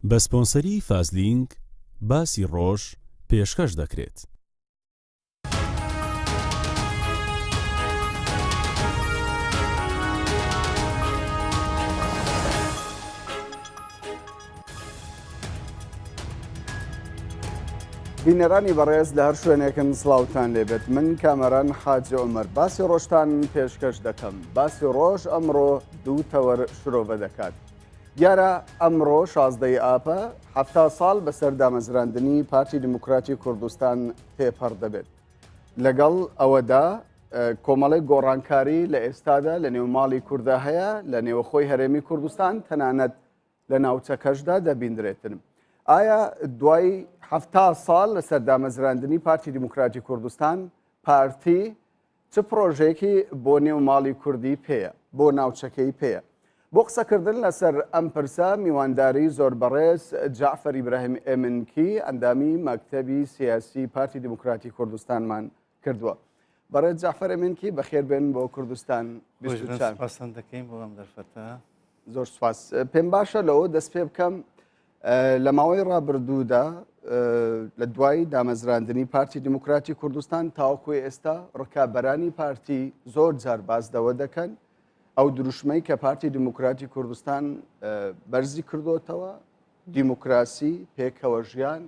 بە سپۆنسەری فازلینگ باسی ڕۆژ پێشکەش دەکرێت. بینەرانی بەڕێز لە هەر شوێنێکن سڵاوتان لێبێت من کامەران حاجی عمر باسی ڕۆژتان پێشکەش دەکەم باسی ڕۆژ ئەمڕۆ دوو تەوەر شرۆڤە دەکات دیارە ئەمڕۆ 16 ی ئاپە 70 ساڵ بەسەر دامەزراندنی پارتی دیموکراتی کوردستان تێپەڕ دەبێت لەگەڵ ئەوەدا کۆمەڵێک گۆڕانکاری لە ئێستادا لە نێو ماڵی کووردا هەیە لە نێوەخۆی هەرێمی کوردستان تەنانەت لە ناوچەکەشدا دەبیندرێتن. ئایا دوای حەفتا ساڵ لەسەر دامەزراندنی پارتی دیموکراتی کوردستان پارتی چ پرۆژەیەکی بۆ نێو ماڵی کوردی پێیە بۆ ناوچەکەی پێیە؟ بۆ قسەکردن لەسەر ئەم پرسە میوانداری زۆر بەڕێز جەعفەر ئیبراهیم ئێمنکی ئەندامی مەکتەبی سیاسی پارتی دیموکراتی کوردستانمان کردووە. بەڕێز جەعفەر ئێمنکی بەخێر بێن بۆ کوردستان 24. سپاستان دەکەین بۆ ئەم دەرفەتە. زۆر سپاس. پێم باشە لەوە دەست پێ بکەم لە ماوەی ڕابردوودا لە دوای دامەزراندنی پارتی دیموکراتی کوردستان تاوەکو ئێستا ڕکابەرانی پارتی زۆر جار باس دەوە دەکەن ئەو دروشمەی کە پارتی دیموکراتی کوردستان بەرزی کردوتەوە دیموکراسی پێکەوە ژیان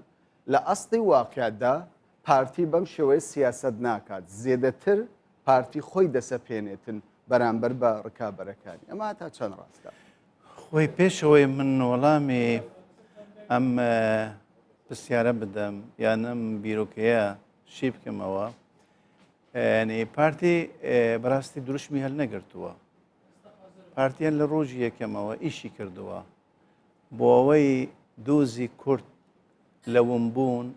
لە ئەسڵی واقعدا پارتی بەم شێوەیە سیاسەت ناکات زێدەتر پارتی خۆی دەسەپێنێتن بەرامبەر بە ڕکابەرەکانی ئەمە تا چەند ڕاستە؟ خۆی پێشەوەی من وەڵامی ئەم پرسیارە بدەم یان ئەم بیرۆکەیە شی بکەمەوە ینی پارتی بەڕاستی دروشمی هەل نەگرتووە پارتیان لە ڕۆژی یەکەمەوە ئیشی کردووە بۆ ئەوەی دۆزی کورد لە ونبوون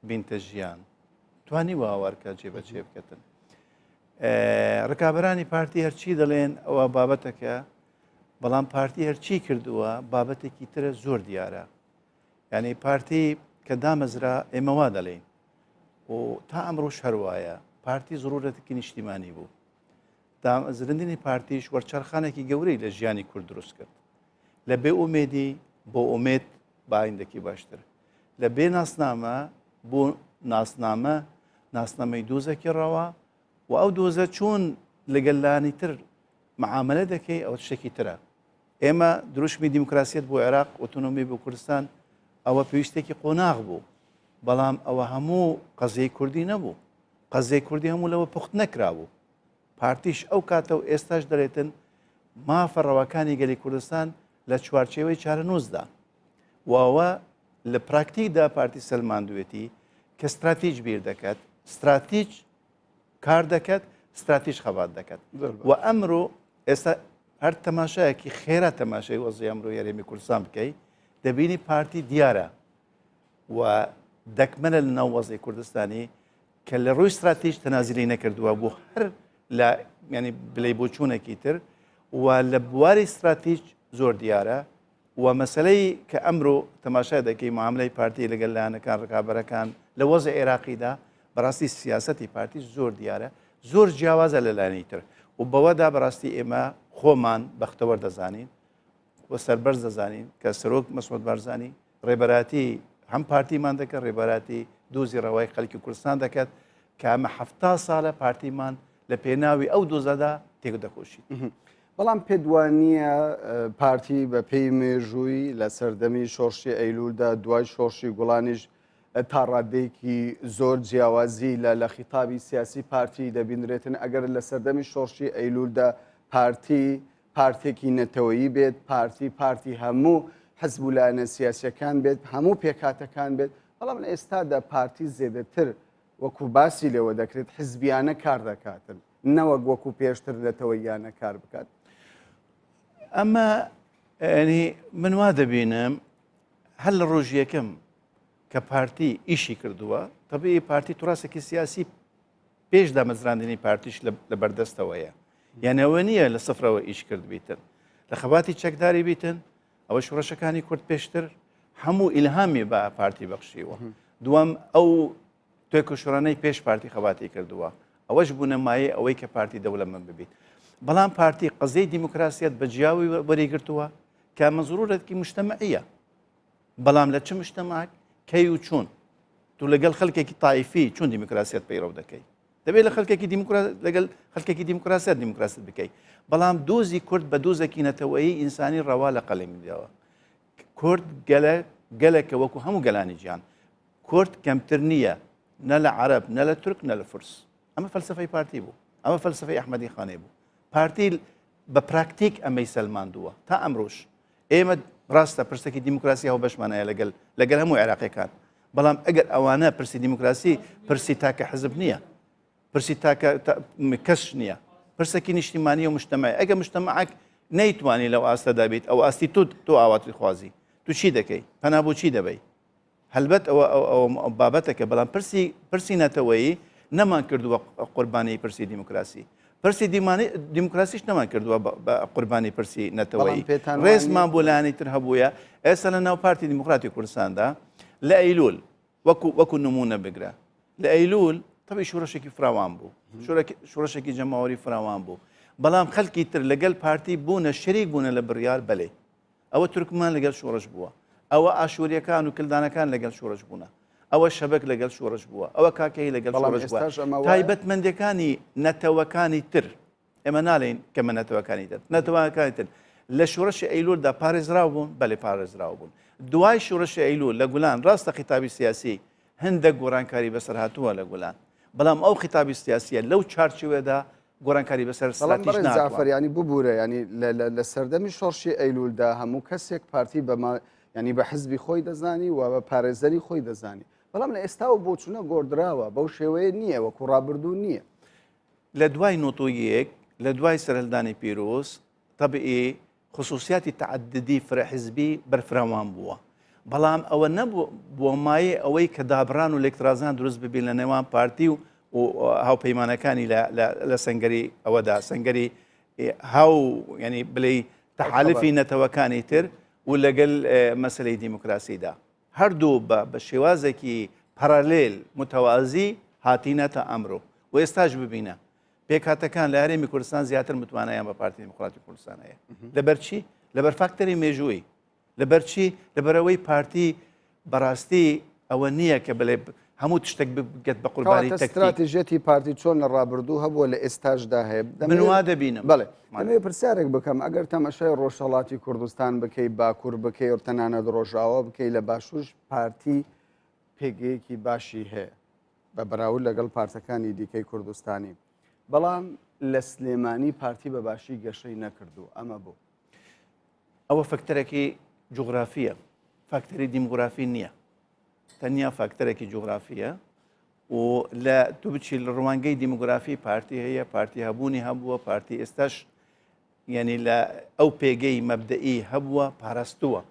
بینتە ژیان توانی واوارکە جێبەجێ بکەتن ڕکابەرانی پارتی هەرچی دەڵێن ئەوە بابەتەکە بەڵام پارتی هەرچی کردووە بابەتێکی ترە زۆر دیارە یعنی پارتی کە دامەزرا ئێمە وا دەڵێین و تا ئەمڕۆش هەروایە پارتی زرورەتێکی نیشتیمانی بوو دامەزرندنی پارتیش وەرچەرخانێکی گەورەی لە ژیانی کورد دروست کرد لە بێ ئومێدی بۆ ئومێد بە ئایندەکی باشتر لە بێ ناسنامە بۆ ناسنامە ناسنامەی دۆزێکی ڕەوا و ئەو دۆزە چۆن لەگەل لانی تر معاملە دەکەی ئەوە شتێکی ترە ئێمە دروشمی دیموکراسیەت بۆ عێراق ئۆتۆنۆمی بۆ کوردستان ئەوە پێویستێکی قۆناغ بوو بەڵام ئەوە هەموو قەزیەی کوردی نەبوو قەزیەی کوردی هەموو لەوە پوخت نەکرابوو پارتیش ئەو کاتە و ئێستاش دەڵێتن مافە ڕەواکانی گەلی کوردستان لە چوارچێوەی چارەنووسدا و ئەوە لە پراکتیکدا پارتی سەلماندوێتی کە ستراتیج بیر دەکات ستراتیج کار دەکات ستراتیج خەبات دەکات و ئەمرۆ ئێستا هەر تەماشایەکی خێرا تەماشای وەزی ئەمرۆ یاریمی کوردستان بکەی دەبینی پارتی دیارە و دەکمەنە لە ناو وەزی کوردستانی کە لە ڕووی ستراتیژ تەنازلی نەکردووە بۆ هەر لە ینی بلەی بۆچوونێکی تر و لە بواری ستراتیج زۆر دیارە و مەسەلەی کە ئەمرۆ تەماشای دەکەی معاملەی پارتی لەگەل لایەنەکان ڕکابەرەکان لە وەزع عێراقیدا بەڕاستی سیاسەتی پارتی زۆر دیارە زۆر جیاوازە لە لایەنی تر و بەوەدا بەڕاستی ئێمە خۆمان بەختەوەر دەزانین و سەربەرز دەزانین کە سەرۆک مەسعود بارزانی ڕێبەراتی هەم پارتیمان دەکات ڕێبەراتی دۆزی ڕەوای خەلکی کوردستان دەکات کە ئەمە حەفتا ساڵە پارتیمان لە پێناوی ئەو دۆزەدا تێک دەکۆشیت. بەڵام پێت وا نییە پارتی بە پێی مێژووی لە سەردەمی شۆڕشی ئەیلوولدا دوای شۆڕشی گوڵانیش تا ڕادەیەکی زۆر جیاوازی لە لە خیتابی سیاسی پارتی دەبینرێتن ئەگەر لە سەردەمی شۆڕشی ئەیلوولدا پارتی پارتێکی نەتەوەیی بێت پارتی پارتی هەموو حزب و لایەنە سیاسیەکان بێت هەموو پێکهاتەکان بێت بەڵام لە ئێستادا پارتی زێدەتر وەکو باسی لێوە دەکرێت حزبیانە کار دەکاتن نەوەک وەکو پێشتر نەتەوەییانە کار بکات. ئەمە ینی من وا دەبینم هەر لە ڕۆژ یەکەم کە پارتی ئیشی کردووە تەبیعی پارتی تراسێکی سیاسی پێش دامەزراندنی پارتیش لە بەردەستەوەیە یان ئەوە نییە لە سفرەوە ئیش کرد بیتن لە خەباتی چەکداری بیتن ئەوە شوڕشەکانی کورد پێشتر هەموو ئیلهامی بە پارتی بەخشیوە دووەم ئەو تێکۆشەرانەی پێش پارتی خەباتی کردووە ئەوەش بوونە مایەی ئەوەی کە پارتی دەوڵەمەند ببیت بەڵام پارتی قەزیەی دیموکراسیەت بە جیاوی وەریگرتووە کە مەزرورەتکی مجتەمەعیە. بەڵام لە چ مشتەماک کەی و چۆن تو لەگەڵ خەڵکێکی تایفی چۆن دیموکراسیەت پەیڕەو دەکەی دەبێت لە خەڵکێکی دیموکرات لەگەڵ خەڵکێکی دیموکراسیەت دیموکراست بکەیت بەڵام دۆزی کورد بە دۆزێکی نەتەوەیی ئینسانی ڕەوا لە قەلەمی داوە کورد گەلە گەلێکە وەکو هەموو گەلانی جیان کورد کەمتر نییە نە لە عەرەب نە لە تورک نە لە فورس ئەمە فەلسفەی پارتی بوو ئەمە فەلسفەی ئەحمەدی خانێ بوو پارتی بە پراکتیک ئەمەی سەلماندووە تا ئەمڕۆش ئێمە ڕاستە پرسێکی دیموکراسی هاوبەشمان هەیە لەگەل لەگەل هەموو عێراقیەکان بەڵام ئەگەر ئەوانە پرسی دیموکراسی پرسی تاکە حزب نییە پرسی تاکە کەس نییە پرسێکی نیشتیمانی و مشتمەعی ئەگە مشتمەعک نەیتوانی لەو ئاستەدا بیت ئەو ئاستی تو تۆ ئاواتی خوازی تو چی دەکەی پەنا بۆ چی دەبەی هەلبەت ئەوە ئەو بابەتەکە بەڵام پرسی پرسی نەتەوەیی نەمان کردووە قوربانی پرسی دیموکراسی پرسی دیموکراسیش نەمان کردووە بە قوربانی پرسی نەتەوەیی ڕێزمان بۆ لایەنی تر هەبووە ئێستا لە ناو پارتی دیموکراتی کوردستاندا لە ئەیلول وەکو وەکو نمونە بگرە لە ئەیلول تەبی شورەشێکی فراوان بوو شورەشێکی جەماوەری فراوان بوو بەڵام خەلکی تر لەگەل پارتی بوونە شەریک بوونە لە بڕیار بەلێ ئەوە تورکمان لەگەل شۆڕش بووە، ئەوە ئاشوورییەکان و کلدانەکان لەگەل شۆڕش بوونە، ئەوە شەبەک لەگەل شۆڕش بووە، ئەوە کاکەیی لەگەل بەڵام شۆڕش بووە. ئێستاش ئەمە وایە؟ تایبەتمەندییەکانی نەتەوەکانی تر، ئێمە نالێین کەمە نەتەوەکانی تر، نەتەوەکانی تر لە شۆڕشی ئەیلوولدا پارێزراو بوون؟ بەلێ پارێزراو بوون. دوای شۆڕشی ئەیلوول لە گولان ڕاستە خیتابی سیاسی هەندێک گۆڕانکاری بەسەر هاتووە لە گولان، بەڵام ئەو خیتابی سیاسییە لەو چارچێوەدا گۆڕانکاری بەسەر بەڵام ستراتیژ بەڕێز نەهاتووە. جەعفەر یانی ببورە یانی لە لە لە سەردەمی شۆڕشی ئەیلولدا هەموو کەسێک پارتی بە ما یانی بە حزبی خۆی دەزانی و بە پارێزەری خۆی دەزانی بەڵام لە ئێستاوە بۆچونە گۆڕدراوە بەو شێوەیە نییە وەکو ڕابردوو نییە. لە دوای 91 لە دوای سەرهەلدانی پیرۆز تەبئی خصوصیاتی تەعەددی فرە حزبی بەرفراوان بووە، بەڵام ئەوە نەبووە مایەی ئەوەی کە دابڕان و لێکترازان دروست ببین لە نێوان پارتی و هاوپەیمانەکانی لە سەنگەری ئەوەدا، سەنگەری هاو یعنی بلێی تەحالفی نەتەوەکانی تر و لەگەل مەسەلەی دیموکراسیدا. هەردوو بە بە شێوازێکی پەرالێل متەوازی هاتینە تا ئەمرۆ و ئێستاش ببینە پێکهاتەکان لە هەرێمی کوردستان زیاتر متمانەیان بە پارتی دیموکراتی کوردستان هەیە لەبەر چی لەبەر فاکتەری مێژووی لەبەر چی لەبەرەوەی پارتی بەڕاستی ئەوە نییە کە بڵێ هەموو شتێک بگەت بە قوربانی استراتیژیەتی پارتی چۆن لە ڕابردوو هەبووە لە ئێستاشدا هەیە من وا دەبینم بڵێ دەمەوێت پرسیارێک بکەم ئەگەر تەمەشای ڕۆژهەڵاتی کوردستان بکەی باکوور بکەی و تەنانەت ڕۆژاوا بکەی لە باشوورش پارتی پێگەیەکی باشی هەیە بە بەراورد لەگەڵ پارتەکانی دیکەی کوردستانی بەڵام لە سلێمانی پارتی بە باشی گەشەی نەکردو ئەمە بۆ؟ ئەوە فەکتەرێکی جوگرافیە فاکتەری دیموگرافی نییە تەنیا فاکتەرێکی جوگرافیە و لە تو بچی لە ڕوانگەی دیموگرافی پارتی هەیە پارتی هەبوونی هەبووە پارتی ئێستاش یعنی لە ئەو پێگەی مەبدەئی هەبووە پاراستووە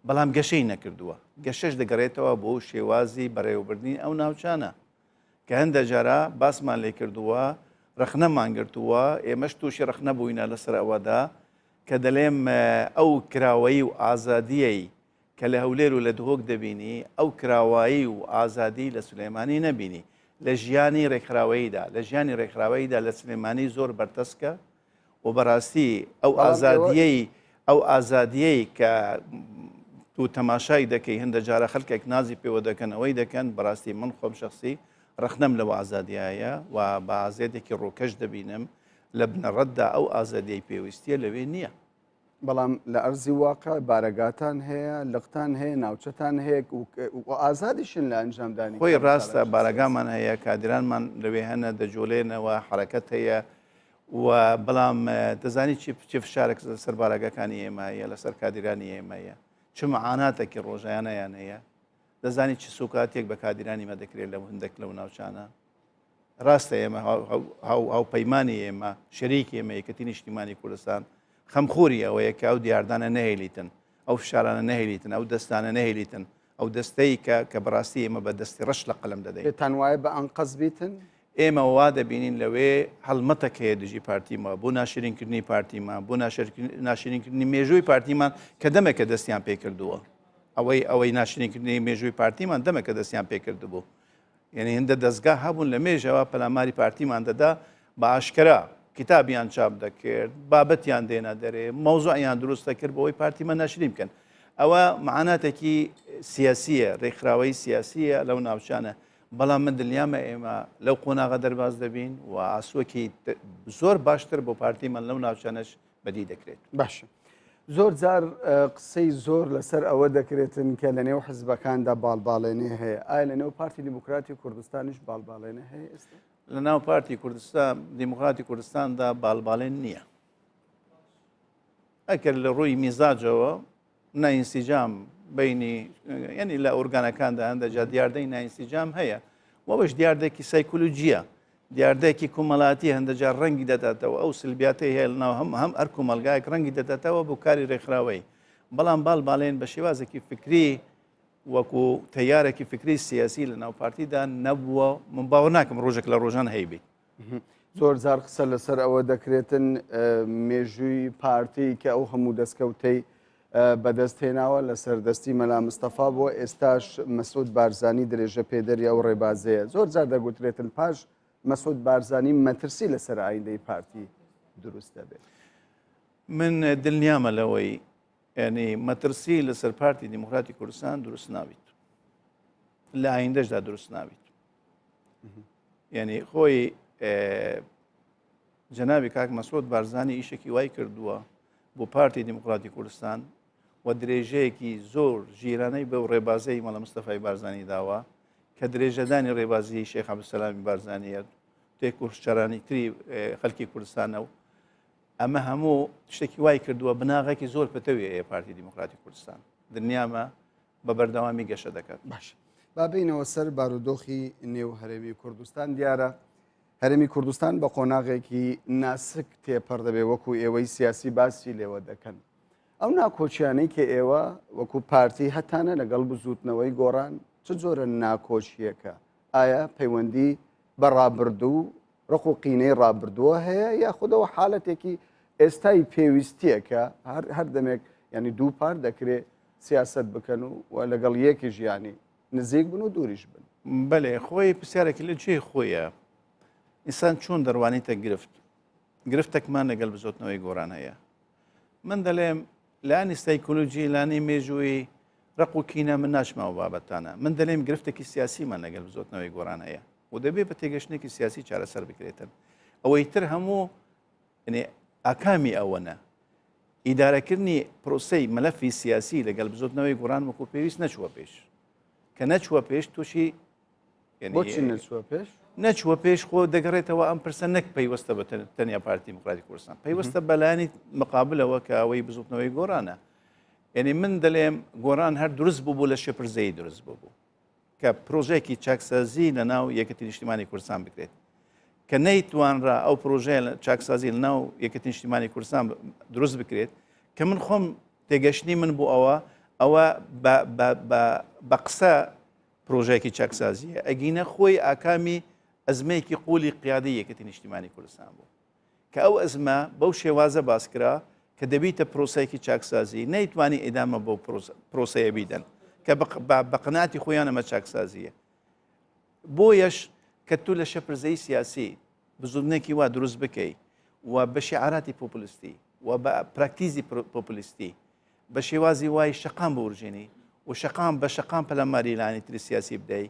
بەڵام گەشەی نەکردووە گەشەش دەگەڕێتەوە بۆ شێوازی بەڕێوەبردنی ئەو ناوچانە کە هەندە جارا باسمان لێ کردووە ڕەخنەمان گرتووە ئێمەش تووشی ڕەخنە بووینە لەسەر ئەوەدا کە دەلێم ئەو کراوەیی و ئازادیەی کە لە هەولێر و لە دهۆک دەبینی ئەو کراوایی و ئازادی لە سلێمانی نەبینی لە ژیانی ڕێکخراوەییدا لە ژیانی ڕێکخراوەییدا لە سلێمانی زۆر بەرتەسکە و بەڕاستی ئەو ئازادیەی ئەو ئازادیەی کە تو تەماشای دەکەی هەندە جارە خەلکێک نازی پێوە دەکەن ئەوەی دەکەن بەڕاستی من خۆم شخصی ڕەخنەم لەو ئازادیایە و بە ئازێتێکی ڕووکەش دەبینم لە بنەڕەتدا ئەو ئازادیەی پێویستیە لەوێ نییە. بەڵام لە ئەرزی واقع بارەگاتان هەیە، لقتان هەیە، ناوچەتان هەیە و ئازادیشن لە ئەنجامدانی خۆی ڕاستە بارەگامان هەیە، کادیرانمان لەوێ هەنە، دەجوڵێنەوە، حەرەکەت هەیە و بەڵام دەزانی چی چ فشارێک لەسەر بارەگاکانی ئێمە هەیە، لەسەر کادیرانی ئێمە هەیە، چ معاناتێکی ڕۆژانەیان هەیە، دەزانی چ سوکاتێک بە کادیرانی مە دەکرێت لە هەندێک لەو ناوچانە. ڕاستە ئێمە هاوپەیمانی ئێمە شەریکی ئێمە یەکەتی نیشتیمانی کوردستان خەمخۆری ئەوەیە کە ئەو دیاردانە نەهێلیتن ئەو فشارانە نەهێلیتن ئەو دەستانە نەهێلیتن ئەو دەستەی کە کە بەڕاستی ئێمە بە دەستی ڕەش لە قەلم دەدەین. پێتان وایە بە ئەنقەست بیتن؟ ئێمە وا دەبینین لەوێ هەڵمەتەک هەیە دژی پارتیما بۆ ناشرینکردنی پارتیمان بۆ ناشرینکردنی مێژووی پارتیمان کە دەمێکە دەستیان پێکردووە ئەوەی ئەوەی ناشرینکردنی مێژووی پارتیمان دەمێکە دەستیان پێکردبوو یعنی هندە دەزگا هەبوون لە مێژەوە پەلاماری پارتیمان دەدا بە ئاشکرا کتابیان چاپ دەکرد بابەتیان دێنە دەرێ مەوزوعیان دروست دەکرد بۆی پارتیمە ناشرین بکەن ئەوە معاناتێکی سیاسیە ڕێکخراوەی سیاسیە لەو ناوچانە بەڵام من دڵنیامە ئێمە لەو قۆناغە دەرباز دەبین و ئاسوەکی زۆر باشتر بۆ پارتیمان لەو ناوچانەش بەدی دەکرێت. باشە زۆر جار قسەی زۆر لەسەر ئەوە دەکرێتن کە لە نێو حزبەکاندا باڵباڵێنێ هەیە ئایا لە نێو پارتی دیموکراتی کوردستانیش باڵباڵێنە هەیە ئێستا؟ لە ناو پارتی کوردستان دیموکراتی کوردستاندا باڵباڵێن نییە. ئەگەر لە ڕووی میزاجەوە نائینسیجام بینی یعنی لە ئۆرگانەکاندا هەندە جا دیاردەی نائینسیجام هەیە وەوەش دیاردێکی سایکۆلۆژیە دیاردەیەکی کۆمەڵاتی هەندە جار ڕەنگی دەداتەوە ئەو سلبیاتەی هەیە لەناو هەم هەم ئەر کۆمەڵگایەک ڕەنگی دەداتەوە بۆ کاری ڕێکخراوەی بەڵام باڵ باڵێن بە شێوازێکی فکری وەکو تەیارێکی فکری سیاسی لە ناو پارتیدا نەبووە من باوە ناکەم ڕۆژێک لە ڕۆژان هەیبیت. زۆر جار قسە لەسەر ئەوە دەکرێتن مێژووی پارتی کە ئەو هەموو دەستکەوتەی بەدەست هێناوە لەسەر دەستی مەلا مستەفا بووە ئێستاش مەسعود بارزانی درێژە پێدەری ئەو ڕێبازەیە زۆر جار دەگوترێتن پاش مەسعود بارزانی مەترسی لەسەر ئایندەی پارتی دروست دەبێت. من دڵنیامە لەوەی ینی مەترسی لەسەر پارتی دیموکراتی کوردستان دروست نابیت لە ئایندەشدا دروست نابیت یعنی خۆی جەنابی کاک مەسعود بارزانی ئیشێکی وای کردووە بۆ پارتی دیموکراتی کوردستان و درێژەیەکی زۆر ژیرانەی بەو ڕێبازەی مەلا مستەفای بارزانی داوە کە درێژەدانی ڕێبازی شێخ عەبدولسەلامی بارزانیە تێکۆشچەرانی تری خەلکی کوردستانە و ئەمە هەموو شتێکی وای کردووە بناغێکی زۆر پتەوی هەیە پارتی دیموکراتی کوردستان دنیامە بە بەردەوامی گەشە دەکات. باش با بینەوە سەر بارودۆخی نێو هەرێمی کوردستان دیارە هەرێمی کوردستان بە قۆناغێکی ناسک تێپەڕ دەبێ وەکو ئێوەی سیاسی باسی لێوە دەکەن. ئەو ناکۆکیانەی کە ئێوە وەکو پارتی هەتانە لەگەڵ بزووتنەوەی گۆڕان چ جۆرە ناکۆکییەکە؟ ئایا پەیوەندی بە ڕابردوو ڕق و قینەی ڕابردووە هەیە یاخودەوە حالەتێکی ئێستای پێویستیە کە هەر دەمێک ینی دوو پار دەکرێ سیاست بکەن و و لەگەڵ یەکی ژیانی نزیک بن و دووریش بن. بەلێ خۆی پرسیارێکی لە جێی خۆیە ئینسان چۆن دەڕوانیتە گرفت گرفتێکمان لەگەڵ بزۆتنەوەی گۆڕان هەیە من دەلێم لانی سایکۆلۆژی لانی مێژووی ڕق و کینە من ناچمەوە بابەتانە من دەلێم گرفتێکی سیاسیمان لەگەڵ بزۆتنەوەی گۆڕان هەیە و دەبێ بە تێگەشتێکی سیاسی چارەسەر بکرێتن ئەوەی تر هەموو ئاکامی ئەوەنە ئیدارەکردنی پرۆسەی مەلەفی سیاسی لەگەڵ بزوتنەوەی گۆڕان وەکو پێویست نەچووە پێش کە نەچووە پێش تووشی بۆچی نەچووە پێش؟ نەچووە پێش خۆ دەگەڕێتەوە ئەم پرسە نەک پەیوەستە بە تەنیا پارتی دیموکراتی کوردستان پەیوەستە بەلانی مقابلەوە کە ئەوەی بزوتنەوەی گۆڕانە یعنی من دەلێم گۆڕان هەر دروست بوو بوو لە شێپرزەی دروست بوو بوو کە پرۆژەیەکی چاکسازی لە ناو یەکێتی نیشتیمانی کوردستان بکرێت کە نەیتوانرا ئەو پرۆژەیە چاکسازی لە ناو یەکێتی نیشتیمانی کوردستان دروست بکرێت کە من خۆم تێگەشتنی من بۆ ئەوە ئەوە بە قسە پرۆژەیەکی چاکسازیە ئەگینە خۆی ئاکامی ئەزمەیەکی قولی قیادی یەکێتی نیشتیمانی کوردستان بوو کە ئەو ئەزمە بەو شێوازە باس کرا کە دەبیتە پرۆسەیەکی چاکسازی نەیتوانی ئیدامە بۆ پرۆسەیە بیدەن کە بە قەناعەتی خۆیان ئەمە چاکسازیە بۆیەش کە تو لە شەپرزەی سیاسی بزوتنێکی وا دروست بکەی و بە شعاراتی پۆپلیستی و بە پراکتیزی پۆپلیستی بە شێوازی وای شەقام بورژێنی و شەقام بە شەقام پەلاماری لایەنی تری سیاسی بدەی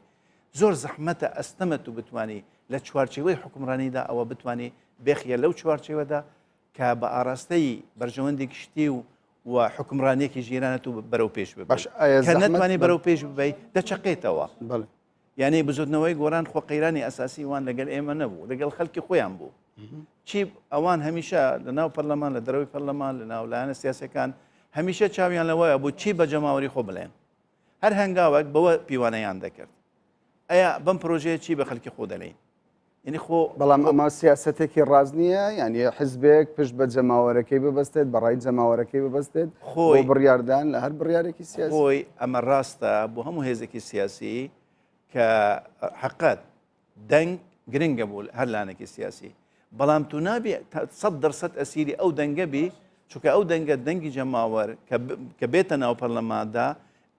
زۆر زەحمەتە ئەستەمە تو بتانی لە چوارچێوەی حکومڕانیدا ئەوە بتانی بێخیە لەو چوارچێوەدا کە بە ئاراستەی بەرژەوەندی گشتی و و حکومڕانیەکی ژیرانە تو بەرەو پێش ببەی باش ئایا کە زەحمەت نەتوانی بەرەو پێش ببەی دەچەقێتەوە بەڵێ یعنی بزوتنەوەی گۆران خۆ قەیرانی ئەساسی وان لەگەل ئێمە نەبوو لەگەڵ خەلکی خۆیان بوو چی ئەوان هەمیشە لە ناو پەرلەمان لە دەرەوەی پەرلەمان لە ناو لایەنە سیاسەکان هەمیشە چاویان لەوەیە بوو چی بە جەماوەری خۆ بڵێن هەر هەنگاوێک بەوە پیوانەیان دەکرد ئەیا بەم پرۆژەیە چی بە خەلکی خۆ دەلێین یعنی خۆ بەڵام ئەمە سیاسەتێکی ڕاست نییە یعنی حزبێک پشت بە جەماوەرەکەی ببەستێت بەڕای جەماوەرەکەی ببەستێت خۆی بڕیاردان لە هەر بڕیارێکی سیاسی خۆی ئەمە ڕاستە بۆ هەموو هێزێکی سیاسی کە حقت دەنگ گرنگە بۆ هەر لانێکی سیاسی بەڵام تو نابی 100% ئەسیری ئەو دەنگە بی چونکە ئەو دەنگە دەنگی جەماوەر کە بێتە ناو پەرلەماندا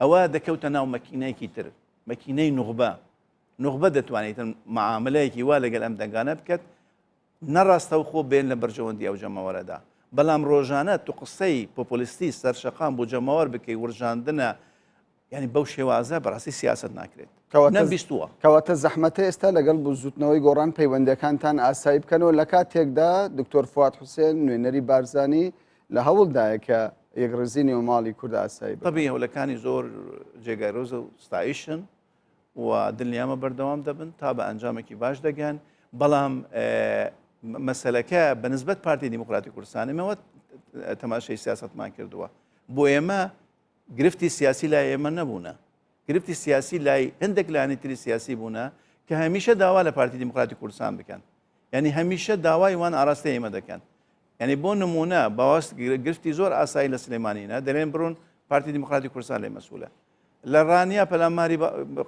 ئەوە دەکەوتە ناو مەکینەیەکی تر مەکینەی نوخبە نوخبە دەتوانێتن معاملەیەکی وا لەگەل ئەم دەنگانە بکات نەڕاستەوخۆ بێن لە بەرژەوەندی ئەو جەماوەرەدا بەڵام ڕۆژانە تو قسەی پۆپۆلیستی سەرشەقام بۆ جەماوەر بکەی ورژاندنە. یعنی بەو شێوازە بەڕاستی سیاست ناکرێت نەمبیستووە. کەواتە زەحمەتە ئێستا لەگەڵ بزوتنەوەی گۆڕان پەیوەندەکانتان ئاسایی بکەنەوە لە کاتێکدا دکتۆر فواد حوسێن نوێنەری بارزانی لە هەوڵدایە کە یەکڕیزی نێو ماڵی کورد ئاسایی بکات. تەبعی هەولەکانی زۆر جێگای ڕێز و ستایشن و دلنیامە بەردەوام دەبن تا بە ئەنجامێکی باش دەگەن بەڵام مەسەلەکە بە نسبەت پارتی دیموکراتی کوردستان ئێمەوە تەماشای سیاستمان کردووە بۆ ئێمە گرفتی سیاسی لای ئێمە نەبوونە، گرفتی سیاسی لای هەندێک لایەنی تری سیاسی بوونە کە هەمیشە داوا لە پارتی دیموکراتی کوردستان بکەن. یعنی هەمیشە داوای وان ئاراستەی ئێمە دەکەن. یعنی بۆ نمونە باواست گرفتی زۆر ئاسایی لە سلێمانینە دەلێن بڕۆن پارتی دیموکراتی کوردستان لێ مەسئولە. لە ڕانیە پەلاماری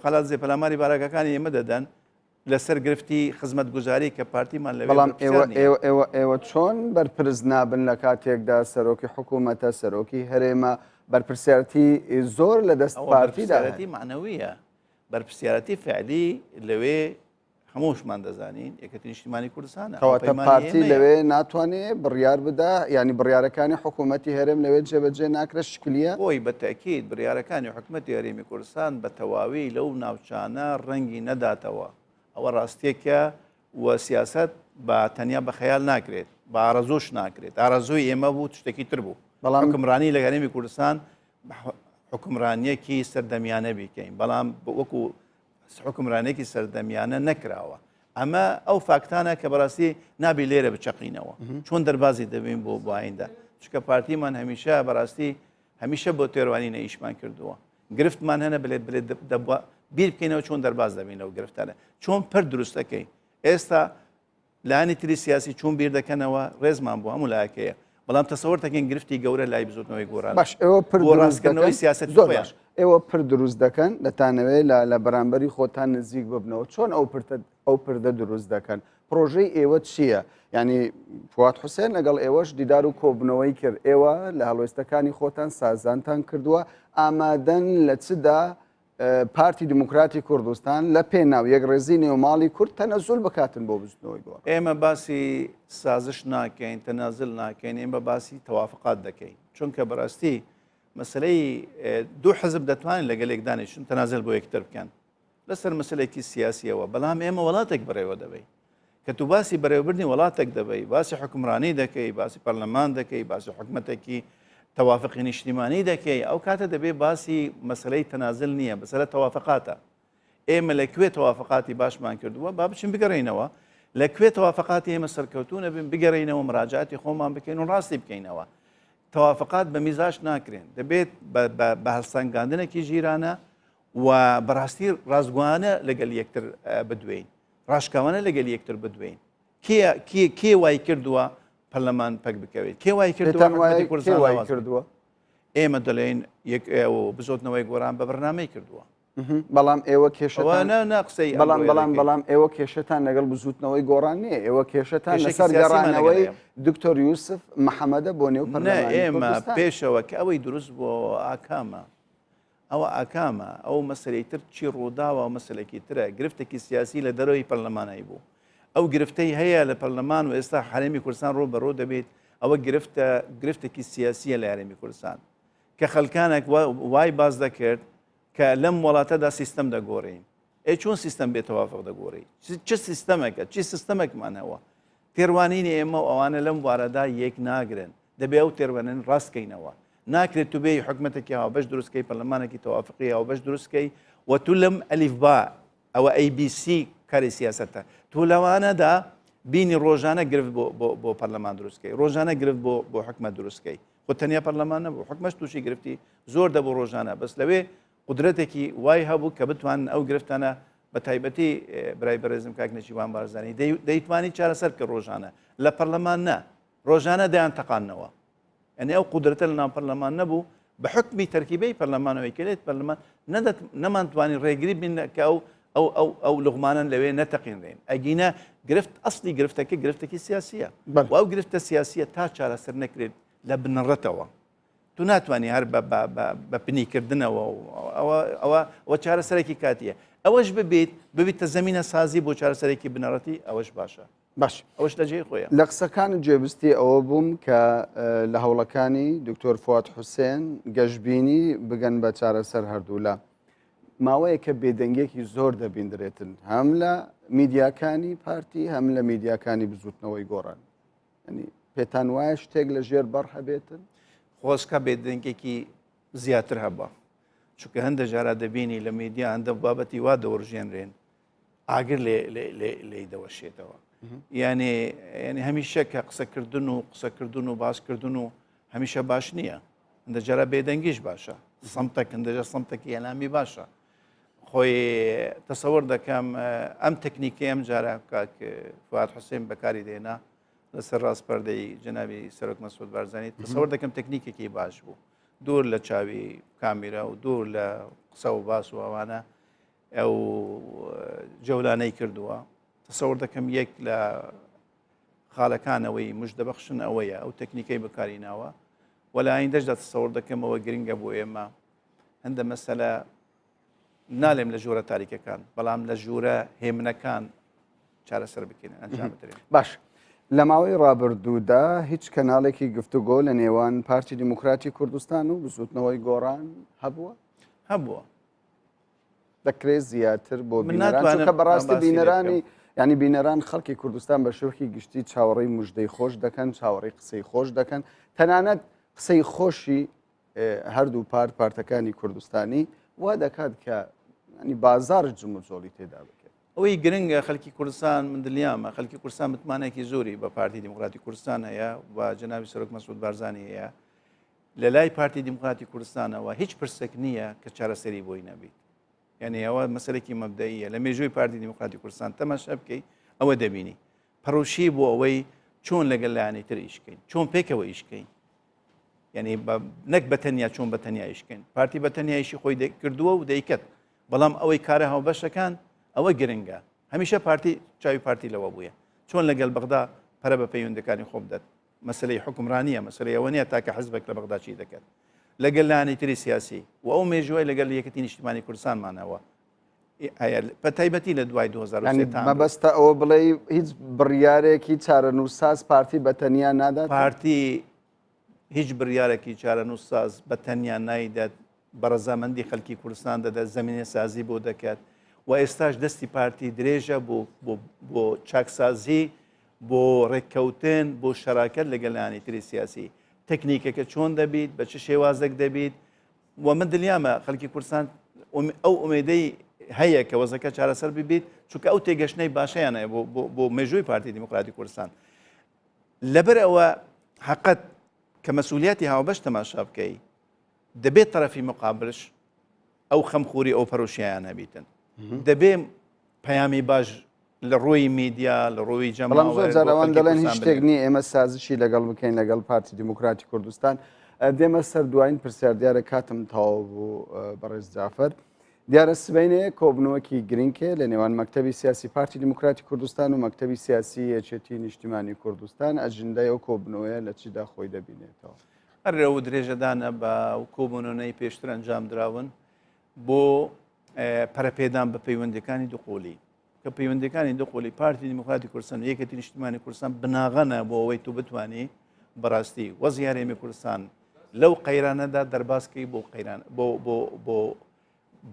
قەلادزێ پەلاماری بارەگاکانی ئێمە دەدەن لەسەر گرفتی خزمەتگوزاری کە پارتیمان لەوێ بەڵام بەرپرسیار ئێوە نییە. ئێوە ئێوە ئێوە چۆن بەرپرس نابن لە کاتێکدا سەرۆکی حکوومەتە سەرۆکی هەرێمە بەرپرسیارەتی زۆر لە دەست ئەوە پارتیدا هەیە. بەرپرسیارەتی مەعنەوییە بەرپرسیارەتی فعلی لەوێ هەمووشمان دەزانین یەکێتی نیشتیمانی کوردستانە کەواتە هاوپەیمانی پارتی ئێمەیە. لەوێ ناتوانێ بڕیار بدا یانی بڕیارەکانی حکوومەتی هەرێم لەوێ جێبەجێ ناکرێت شکلیە؟ خۆی بە تەئکید بڕیارەکانی حکومەتی هەرێمی کوردستان بە تەواوی لەو ناوچانە ڕەنگی نەداتەوە، ئەوە ڕاستیەکە و سیاسەت بە تەنیا بە خەیال ناکرێت، بە ئارەزووش ناکرێت، ئارەزووی ئێمە بوو شتێکی تر بوو، بەڵام حوکمڕانی لە هەرێمی کوردستان حوکمڕانیەکی سەردەمیانە بیکەین، بەڵام وەکو حوکمرانێکی سەردەمیانە نەکراوە ئەمە ئەو فاکتانە کە بەڕاستی نابی لێرە بچەقینەوە چۆن دەربازی دەبین بۆ بۆ ئایندە چونکە پارتیمان هەمیشە بەڕاستی هەمیشە بۆ تێڕوانینە ئیشمان کردووە گرفتمان هەنە بلێت بلێت دەبووە بیر بکەینەوە چۆن دەرباز دەبین لەو گرفتانە چۆن پرد دروست دەکەین ئێستا لایەنی تری سیاسی چۆن بیر دەکەنەوە ڕێزمان بۆ هەموو لایەکەیە بەڵام تەسەوەر دەکەین گرفتی گەورە لای بزوتنەوەی گۆڕان باش ئێوە پر بۆ دروست ڕاستکردنەوەی دەکەن سیاسەتی زۆر خۆیان. باش ئێوە پر دروست دەکەن دەتانەوێت لە لە بەرامبەری خۆتان نزیک ببنەوە چۆن ئەو پرتە ئەو پردە دروست دەکەن پرۆژەی ئێوە چییە؟ یعنی فواد حوسێن لەگەڵ ئێوەش دیدار و کۆبنەوەی کرد ئێوە لە هەڵوێستەکانی خۆتان سازانتان کردووە ئامادەن لە چدا پارتی دیموکراتی کوردستان لە پێناو یەکڕێزی نێو ماڵی کورد تەنەزول بکاتن بۆ بزوتنەوەی گۆڕان. ئێمە باسی سازش ناکەین، تەنازل ناکەین، ئێمە باسی تەوافقات دەکەین. چونکە بەڕاستی مەسەلەی دوو حزب دەتوانن لەگەل یەک دانیشن تەنازل بۆ یەکتر بکەن لەسەر مەسەلێکی سیاسیەوە، بەڵام ئێمە وڵاتێک بەڕێوە دەبەین. کە تو باسی بەرێوەبردنی وڵاتێک دەبەی، باسی حوکمڕانی دەکەی، باسی پەرلەمان دەکەی، باسی حکومەتێکی تەوافقی نیشتیمانی دەکەی، ئەو کاتە دەبێ باسی مەسەلەی تەنازل نییە، مەسەلە تەوافقاتە. ئێمە لە کوێ تەوافقاتی باشمان کردووە، با بچین بگەڕێینەوە، لە کوێ تەوافقاتی ئێمە سەرکەوتوو نەبین، بگەڕێینەوە مراجعاتی خۆمان بکەین و ڕاستی بکەینەوە. تەوافقات بە میزاج ناکرێن، دەبێت بە هەڵسەنگاندنێکی ژیرانە و بەڕاستی ڕاستگۆانە لەگەل یەکتر بدوێین. ڕاشکاوانە لەگەل یەکتر بدوێین. کێ کێ کێ وای کردووە پەرلەمان پەک بکەوێت؟ کێ وای کردووە پێتان وایە حکومەتی کێ کوردستان وای لاواز بێت؟ کردووە؟ ئێمە دەڵێین یەک ئەو بزوتنەوەی گۆڕان بە بەرنامەی کردووە. بەڵام ئێوە ئەوە کێشەتان نا نا قسەی بەڵام ئەمڕۆیە بەڵام دەکەین. بەڵام ئێوە کێشەتان لەگەڵ بزوتنەوەی گۆڕان نییە ئێوە کێشەتان کێشێکی لەسەر سیاسیمان لەگەڵ گەڕانەوەی هەیە. دکتۆر یوسف محەمەدە بۆ نێو نا پەرلەمانی ئێمە کوردستان. پێشەوە کە ئەوەی دروست بووەوە ئاکامە ئەوە ئاکامە، ئەو مەسەلەی تر چی ڕووداوە ئەو مەسەلەکی ترە، گرفتێکی سیاسی لە دەرەوەی پەرلەمانای بوو. ئەو گرفتەی هەیە لە پەرلەمان و ئێستا هەرێمی کوردستان ڕوو بە ڕوو دەبیت، ئەوە گرفتە گرفتێکی سیاسیە لە هەرێمی کوردستان. کە خەلکانێک وای باس دەکرد کە لەم وڵاتەدا سیستەم دەگۆڕین. ئەی چۆن سیستەم بێ تەوافق دەگۆڕی؟ چ سیستەمێکە؟ چی سیستەمێکمان هەوە؟ تێڕوانینی ئێمە و ئەوانە لەم بوارەدا یەک ناگرن. دەبێ ئەو تێڕوانین ڕاست کەینەوە. ناکرێت تو بێی حکومەتێکی هاوبەش دروست کەی، پەرلەمانێکی تەوافقی هاوبەش دروست کەی و تو لەم ئەلیفبا ئەوە ئەی بی سی کاری سیاسەتە تو لەوانەدا بینی ڕۆژانە گرفت بۆ بۆ بۆ پەرلەمان دروست کەی، ڕۆژانە گرفت بۆ بۆ حکومەت دروست کەی. خۆ تەنیا پەرلەمان نەبوو، حکومەش تووشی گرفتی زۆر دەبوو ڕۆژانە، بەس لەوێ قودرەتێکی وای هەبوو کە بتوانن ئەو گرفتانە بە تایبەتی برای بەڕێزم کاک نێچیرڤان بارزانی دەیتوانی چارەسەر بکە ڕۆژانە لە پەرلەمان نا ڕۆژانە دەیان تەقاندنەوە یعنی ئەو قودرەتە لە ناو پەرلەمان نەبوو بە حکمی تەرکیبەی پەرلەمانەوەی کە لێت پەرلەمان نەدەت نەمانتوانی ڕێگری بین کە ئەو ئەو ئەو ئەو لوغمانە لەوێ نەتەقینرێن ئەگینە گرفت ئەسلی گرفتەکە گرفتێکی سیاسیە و ئەو گرفتە سیاسیە تا چارەسەر نەکرێت لە بنەڕەتەوە تو ناتوانی هەر بە پنیکردنەوە ئەوە ئەوە ئەوە چارەسەرێکی کاتیە ئەوەش ببیت ببیتە زمینە سازی بۆ چارەسەرێکی بنەڕەتی ئەوەش باشە. باش ئەوش لە جێی خۆیە. لە قسەکانت گوێبستی ئەوە بووم کە لە هەوڵەکانی دکتۆر فواد حوسێن گەشبینی بگەن بە چارەسەر هەردوولا. ماوەیەکە بێدەنگێکی زۆر دەبیندرێتن هەم لە میدیاکانی پارتی هەم لە میدیاکانی بزوتنەوەی گۆڕان. ینی پێتان وایە شتێک لە ژێر بەڕ هەبێتن؟ خۆزکە بێدەنگێکی زیاتر هەبا چونکە هەندە جارا دەبینی لە میدیا هەندە بابەتی وا دەوەرژێنرێن ئاگر لێی دەوەشێتەوە یانێ یعنی هەمیشە کە قسەکردن و قسەکردن و باسکردن و هەمیشە باش نییە هەندە جارە بێدەنگیش باشە سمتەک هەندەجە سمتەکی ئەلامی باشە خۆی تەسەوەر دەکەم ئەم تەکنیکی ئەم جارە کاک فواد حوسێن بەکاری دێنا لەسەر ڕاستپەردەی جەنابی سەرۆک مەسعود بارزانی تەسەوەر دەکەم تەکنیکێکی باش بوو دوور لە چاوی کامیرا و دوور لە قسە و باس و ئەوانە ئەو جەولانەی کردووە تەسەوەر دەکەم یەک لە خاڵەکانەوەی مژدەبەخشن ئەوەیە ئەو تەکنیکەی بەکاری ناوە و لە ئایندەشدا تەسەوەر دەکەمەوە گرنگە بۆ ئێمە هەندە مەسەلە نالێم لە ژوورە تاریکەکان بەڵام لە ژوورە هێمنەکان چارەسەر بکەین ئەنجام بدرێن باش لە ماوەی ڕابردوودا هیچ کەناڵێکی گفتوگۆ لە نێوان پارتی دیموکراتی کوردستان و بزوتنەوەی گۆڕان هەبووە هەبووە دەکرێت زیاتر بۆ بینەران چونکە بەڕاستی بینەرانی ینی بینەران خەڵکی کوردستان بە شێوەیەکی گشتی چاوەڕێی مژدەی خۆش دەکەن چاوەڕێی قسەی خۆش دەکەن تەنانەت قسەی خۆشی هەردوو پارت پارتەکانی کوردستانی وا دەکات کە ینی بازار جموجۆڵی تێدا بکرێت. ئەوەی گرنگە خەلکی کوردستان من دلیامە خەلکی کوردستان متمانەیەکی زۆری بە پارتی دیموکراتی کوردستان هەیە و جەنابی سەرۆک مەسعود بارزانی هەیە لە لای پارتی دیموکراتی کوردستانەوە هیچ پرسێک نییە کە چارەسەری بۆی نەبیت یعنی ئەوە مەسەلێکی مەبدەیە لە مێژووی پارتی دیموکراتی کوردستان تەماشا بکەی ئەوە دەبینی پەڕوشی بۆ ئەوەی چۆن لەگەل لایەنی تر ئیشکەین چۆن پێکەوە ئیشکەین یعنی نەک بە تەنیا چۆن بە تەنیا ئیشکەین پارتی بە تەنیایشی خۆی کردووە و دەیکەت بەڵام ئەوەی کارە هاوبەشەکان ئەوە گرنگە هەمیشە پارتی چاوی پارتی لەوە بووە چۆن لەگەل بەغدا پەرە بە پەیوەندەکانی خۆ بدات مەسلەی حکومڕانیە مەسلەی ئەوە نیە تاکە حزبێک لە بەغدا چی دەکات لەگەل لانی تری سیاسی و ئەو مێژووی لەگەل یەکەتی نیشتیمانی کوردستانمانەوە بە تایبەتی لە دوای 2023 مەبەستە ئەوە بڵێ هیچ بڕیارێکی چارەنووسساز پارتی بە تەنیا نادات پارتی هیچ بڕیارێکی چارەنووسساز بە تەنیا نایدات بە ڕەزامەندی خەلکی کوردستان دەدات زمینە سازی بۆ دەکات و ئێستاش دەستی پارتی درێژە بۆ بۆ چاکسازی بۆ ڕێککەوتن بۆ شەراکەت لەگەلانی تری سیاسی تەکنیکەکە چۆن دەبیت بە چ شێوازێک دەبیت و من دلیامە خەلکی کوردستان ئەو ئومێدەی هەیە کە وەزەکە چارەسەر ببیت چونکە ئەو تێگەشتنەی باشیان هەیە بۆ مێژووی پارتی دیموکراتی کوردستان لەبەر ئەوە حقت کە مەسئولیاتی هاوبەش تەماشا بکەی دەبێت تەرەفی مقابلش ئەو خەمخوری ئەو پەرۆشیان هەبیتن دەبێ پەیامی باش لە ڕووی میدیا لە ڕووی جەماوەر زۆر جار ئەوان دەڵێن هیچ شتێک نییە ئێمە سازشی لەگەڵ بکەین لەگەڵ پارتی دیموکراتی کوردستان دێمە سەر دوایین پرسیار دیارە کاتم تەواو بوو بەڕێز جافەر دیارە سبینێ کۆبنەوەکی گرنگێ لە نێوان مەکتتەبی سیاسی پارتی دیموکراتی کوردستان و مەکتتەبی سیاسی یەکێتی نیشتیمانی کوردستان ئەجندای ئەو کۆبنەوەیە لە چیدا خۆی دەبینێتەوە هەر ئەو درێژەدانە بە کۆبوونەوەی پێشتر ئەنجام دراون بۆ پەرەپێدان بە پەیوەندەکانی دوقۆلی کە پەیوەندەکانی دوقۆلی پارتی دیموکراتی کوردستان و یەکێتی نیشتیمانی کوردستان بناغەنە بۆ ئەوەی تو بتانی بەڕاستی وەزی هەرێمی کوردستان لەو قەیرانەدا دەربازکەی بۆ قەیران بۆ بۆ بۆ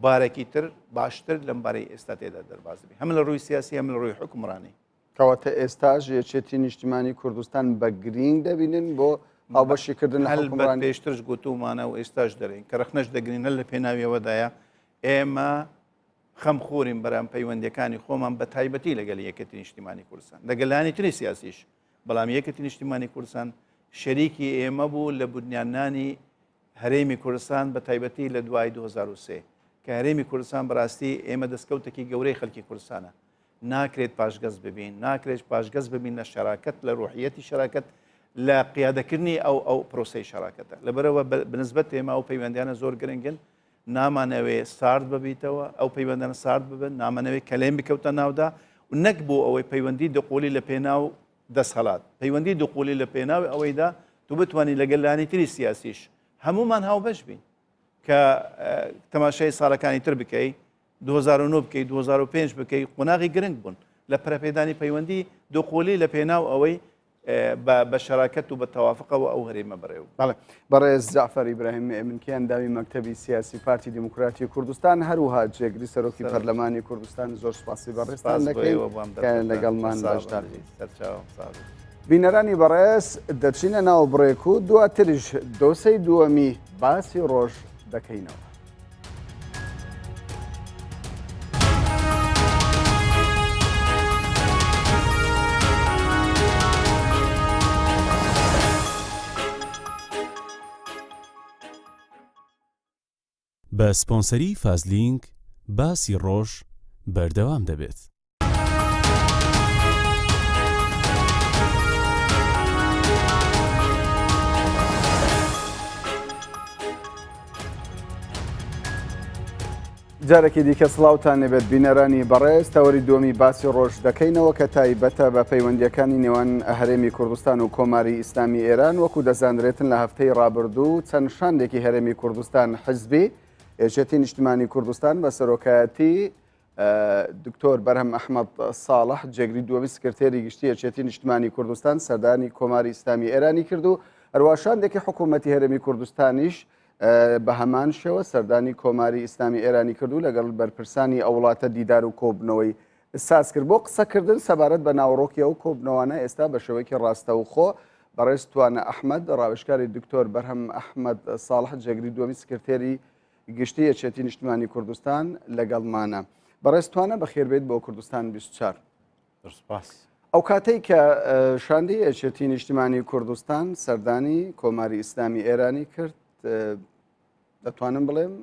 بارێکی تر باشتر لەم بارەی ئێستا تێدا دەرباز بی هەم لە ڕووی سیاسی هەم لە ڕووی حکومڕانی کەواتە ئێستاش یەکێتی نیشتیمانی کوردستان بە گرینگ دەبینن بۆ هاوبەشیکردن لە حوکمڕانی؟ پێشترش گوتوومانە و ئێستاش دەرێین کە ڕەخنەش دەگرین هەر لە پێناویەوەدایە ئێمە خەمخۆرین بەرام پەیوەندیەکانی خۆمان بە تایبەتی لەگەل یەکێتی نیشتیمانی کوردستان لەگەلانی تری سیاسیش بەڵام یەکێتی نیشتیمانی کوردستان شەریکی ئێمە بوو لە بنیاننانی هەرێمی کوردستان بە تایبەتی لە دوای 2023 کە هەرێمی کوردستان بەڕاستی ئێمە دەستکەوتێکی گەورەی خەلکی کوردستانە ناکرێت پاشگەز ببین، ناکرێت پاشگەز ببین لە شەراکەت، لە ڕوحیەتی شەراکەت، لە قیادەکردنی ئەو ئەو پرۆسەی شەراکەتە. لەبەرئەوە بەنسبەت ئێمە ئەو پەیوەندیانە زۆر گرنگن، نامانەوێ سارد ببیتەوە، ئەو پەیوەندانە سارد ببن، نامانەوێ کەلێن بکەوتە ناودا و نەک بۆ ئەوەی پەیوەندی دوقۆلی لە پێناو دەسهەڵات، پەیوەندی دوقۆلی لە پێناوی ئەوەیدا تو بتوانی لەگەل لانی تری سیاسیش هەموومان هاوبەش بین کە تەماشای ساڵەکانی تر بکەی 2009 بکەی 2005 بکەی قۆناغی گرنگ بوون. لە پەرەپێدانی پەیوەندی دووقۆلی لە پێناو ئەوەی بە شەراکەت و بە تەوافقەوە ئەو هەرێمە بەڕێوە. بەڵێ بەڕێز جەعفەر ئیبراهیم ئێمنکی ئەندامی مەکتەبی سیاسی پارتی دیموکراتی کوردستان هەروها جێگری سەرۆکی پەرلەمانی کوردستان زۆر سپاسی بەڕێزتان دەکەین کە لەگەڵمان بەشدار بینەرانی بەڕێز دەچینە ناو بڕێک و دواتریش دۆسەی دووەمی باسی ڕۆژ دەکەینەوە. بە سپۆنسەری فازلینک باسی ڕۆژ بەردەوام دەبێت. جارێکی دیکە سڵاوتان لێبێت بینەرانی بەڕێز تەوەری دووەمی باسی ڕۆژ دەکەینەوە کە تایبەتە بە پەیوەندیەکانی نێوان هەرێمی کوردستان و کۆماری ئیسلامی ئێران وەکو دەزانرێتن لە هەفتەی ڕابردوو چەند شاندێکی هەرێمی کوردستان حزبی یەکێتی نیشتمانی کوردستان بە سەرۆکایەتی دکتۆر بەرهەم ئەحمەد ساڵح جێگری دووەمی سکرتێری گشتی یەکێتی نیشتمانی کوردستان سەردانی کۆماری ئیسلامی ئێرانی کرد و هەروە شاندێکی حکوومەتی هەرێمی کوردستانیش بە هەمان شێوە سەردانی کۆماری ئیسلامی ئێرانی کرد و لەگەڵ بەرپرسانی ئەو وڵاتە دیدار و کۆبنەوەی ساز کرد بۆ قسەکردن سەبارەت بە ناوەڕۆکی ئەو کۆبنەوانە ئێستا بە شێوەیەکی ڕاستەوخۆ بەڕێز توانە ئەحمەد ڕاوێژکاری دکتۆر بەرهەم ئەحمەد ساڵح جێگری دووەمی سکرتێری گشتی یەکێتی نیشتمانی کوردستان لەگەڵمانە. بەڕێز توانە بەخێربێیت بۆ کوردستان 24. سپاس. ئەو کاتەی کە شاندی یەکێتی نیشتمانی کوردستان سەردانی کۆماری ئیسلامی ئێرانی کرد دەتوانم بڵێم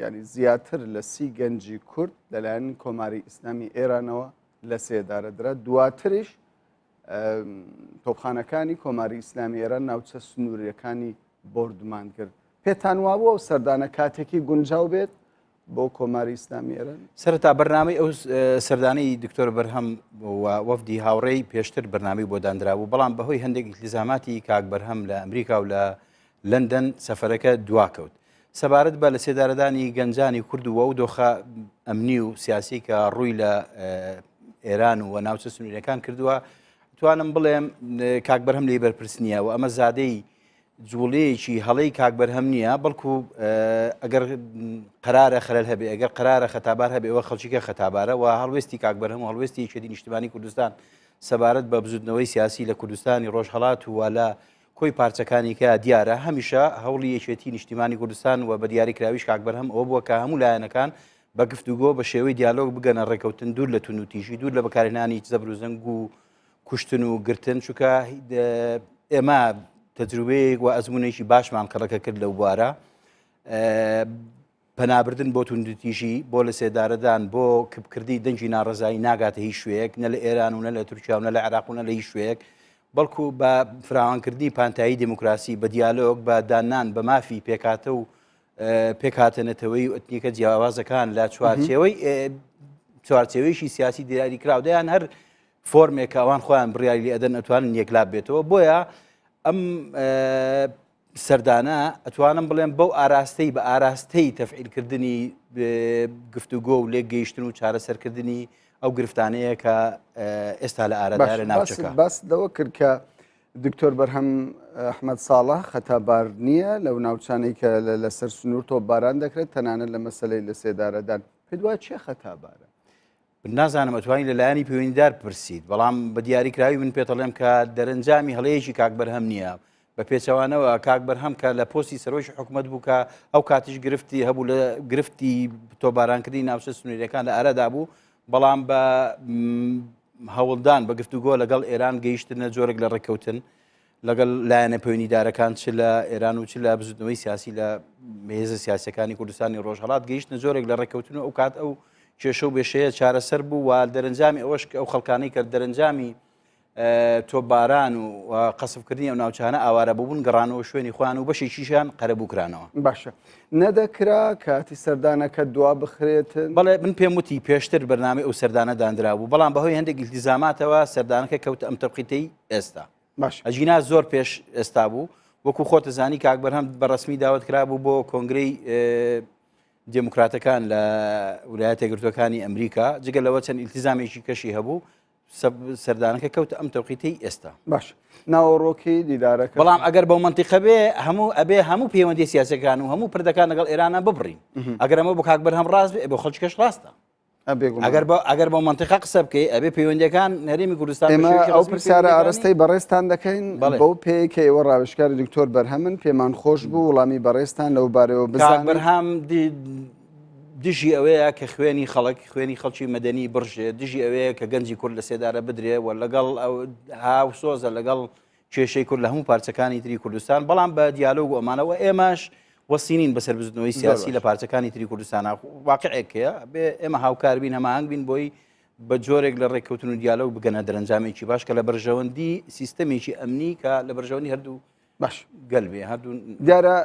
ینی زیاتر لە سی گەنجی کورد لەلایەن کۆماری ئیسلامی ئێرانەوە لە سێدارە درا دواتریش تۆپخانەکانی کۆماری ئیسلامی ئێران ناوچە سنووریەکانی بۆردومان کرد پێتان وابوو ئەو سەردانە کاتێکی گونجاو بێت بۆ کۆماری ئیسلامی ئێران؟ سەرەتا بەرنامەی ئەو سەردانەی دکتۆر بەرهەم و وەفدی هاوڕێی پێشتر بەرنامەی بۆ دانرابوو، بەڵام بەهۆی هەندێک ئیلتیزاماتی کاک بەرهەم لە ئەمریکا و لە لەندەن سەفەرەکە دواکەوت. سەبارەت بە لەسێدارەدانی گەنجانی کورد و ئەو دۆخە ئەمنی و سیاسی کە ڕووی لە ئێران و ناوچە سنووریەکان کردووە، توانم بڵێم کاک بەرهەم لێی بەرپرس نییە و ئەمە زادەی جوڵەیەکی هەڵەی کاک بەرهەم نییە، بەڵکو ئەگەر قەرارە خەلەل هەبێ، ئەگەر قەرارە خەتابار هەبێ، ئەوە خەڵکیکە خەتابارە و هەڵوێستی کاک بەرهەم و هەڵوێستی یەکێتی نیشتمانی کوردستان سەبارەت بە بزوتنەوەی سیاسی لە کوردستانی ڕۆژهەڵات و لە کۆی پارچەکانی کە دیارە هەمیشە هەوڵی یەکێتی نیشتیمانی کوردستان و بە دیاریکراویش کاک بەرهەم ئەوە بووە کە هەموو لایەنەکان بە گفتوگۆ بە شێوەی دیالۆگ بگەنە ڕێکەوتن دوور لە توندوتیژی دوور لە بەکارهێنانی زەبر و زەنگ و کوشتن و گرتن چونکە ئێمە تەجروبەیەک و ئەزمونێکی باشمان کەڵەکە کرد لەو بوارە پەنابردن بۆ توندوتیژی بۆ لە سێدارەدان بۆ کپکردنی دەنگی ناڕزایی ناگاتە هیچ شوێک نە لە ئێران و نە لە تورکیا و نە لە عێراق و نە لە هیچ شوێک بەڵکو بە فراوانکردنی پانتایی دموکراسی بە دیالۆگ بە دانان بە مافی پێکاتە و پێکهاتە نەتەوەیی و ئەتنیکە جیاوازەکان لە چوارچێوەی چوارچێوەیەکی سیاسی دیاریکراو دەیان هەر فۆرمێک کە ئەوان خۆیان بڕیاری لێ ئەدەن ئەتوانن یەکلا بێتەوە بۆیە ئەم سەردانە ئەتوانم بڵێم بەو ئاراستەی بە ئاراستەی تەفعیلکردنی گفتوگۆ و لێک گەیشتن و چارەسەرکردنی ئەو گرفتانەیە کە ئێستا لە ئارادارە ناوچەکە باس لەوە کرد کە دکتۆر بەرهەم ئەحمەد ساڵح خەتابار نییە لەو ناوچانەی کە لەسەر سنوور تۆپباران دەکرێت تەنانەت لە مەسەلەی لەسێدارەدان پێت وایە کێ خەتابارە؟ من نازانم ئەتوانی لە لایەنی پەیوەندیدار بپرسیت بەڵام بە دیاریکراوی من پێتەڵێم کە دەرەنجامی هەڵەیەکی کاک بەرهەم نییە بە پێچەوانەوە کاک بەرهەم کە لە پۆستی سەرۆکی حکومەت بوو کە ئەو کاتیش گرفتی هەبوو لە گرفتی تۆبارانکردنی ناوچە سنووریەکان لە ئارادا بوو بەڵام بە هەوڵدان بە گفتوگۆ لەگەڵ ئێران گەیشتنە جۆرێک لە ڕێککەوتن لەگەڵ لایەنە پەیوەندیدارەکان چ لە ئێران و چ لە بزوتنەوەی سیاسی لە هێزە سیاسەکانی کوردستانی ڕۆژهەڵات گەیشتنە جۆرێک لە ڕێککەوتن و ئەو کات ئەو کێشە و بێشەیە چارەسەر بوو و دەرەنجامی ئەوەش ئەو خەڵکانەی کە دەرەنجامی تۆپباران و قەسفکردنی ئەو ناوچانە ئاوارە بوون گەڕانەوە شوێنی خۆیان و بەشێکیشیان قەرەبوو کرانەوە. باشە نەدەکرا کاتی سەردانەکە دوا بخرێتن؟ بەڵێ من پێم وتی پێشتر بەرنامەی ئەو سەردانە دانرابوو بەڵام بەهۆی هەندێک ئیلتیزاماتەوە سەردانەکە کەوتە ئەم تەوقیتەی ئێستا. باشە. ئەگینا زۆر پێش ئێستا بوو وەکو خۆت زانی کاک بەرهەم بە ڕەسمی داوەت کرابوو بۆ کۆنگرەی دێموکراتەکان لە ولایەتە یەکگرتووەکانی ئەمریکا جگە لەوە چەند ئیلتیزامێکی کەشی هەبوو. سەردانەکە کەوتە ئەم تەوقیتەی ئێستا. باش ناوەڕۆکی دیدارەکە. بەڵام ئەگەر بەو مەنتیقە بێ هەموو ئەبێ هەموو پەیوەندی سیاسەکان و هەموو پردەکان لەگەڵ ئێرانە ببڕین ئەگەر ئەمە بۆ کاک بەرهەم ڕاست بێ بۆ خەڵکیش ڕاستە. ئەگەر بە ئەگەر بۆ منتیقە قسە بکەی ئەبێ پەیوەندەکان هەرێمی کوردستان ئێمە ئەو پرسیارە ئارەستەی بەڕێزتان دەکەین بەو پێی کە ئێوە ڕاوێژکاری دکتۆر بەرهەمن پێمان خۆش بوو وڵامی بەڕێزتان لەو بارەوە بزانین. بەرهەم دژی ئەوەیە کە خوێنی خەڵک خوێنی خەڵکی مەدەنی بڕژێ دژی ئەوەیە کە گەنجی کورد لە سێدارە بدرێ و لەگەڵ ئەو هاوسۆزە لەگەڵ کێشەی کورد لە هەموو پارچەکانی تری کوردستان بەڵام بە دیالۆگ و ئەمانەوە ئێمەش وەسینین بەسەر بزوتنەوەی سیاسی لە پارچەکانی تری کوردستان واقعێک هەیە بێ ئێمە هاوکار بین هەماهەنگ بین بۆی بە جۆرێک لە ڕێککەوتن و دیالۆگ بگەنە دەرەنجامێکی باش کە لە بەرژەوەندی سیستەمێکی ئەمنی کە لە بەرژەوەندی هەردوو باش گەل بێ هەردوو دیارە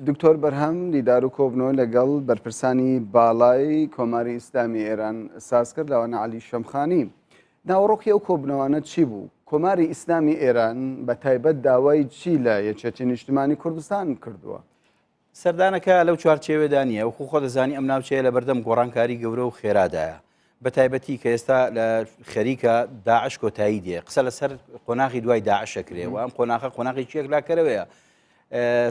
دکتۆر بەرهەم دیدار و کۆبنەوە لەگەڵ بەرپرسانی باڵای کۆماری ئیسلامی ئێران ساز کرد لەوانە عەلی شەمخانی ناوەڕۆکی ئەو کۆبوونەوانە چی بوو؟ کۆماری ئیسلامی ئێران بە تایبەت داوای چی لە یەکێتی نیشتمانی کوردستان کردووە؟ سەردانەکە لەو چوارچێوەدا نییە، وەکو خۆت دەزانی ئەم ناوچەیە لەبەردەم گۆڕانکاری گەورە و خێرادایە، بە تایبەتی کە ئێستا لە خەریکە داعش کۆتایی دێ، قسە لەسەر قۆناغی دوای داعش ئەکرێ و ئەم قۆناغە قۆناغێکی یەکلاکەرەوەیە.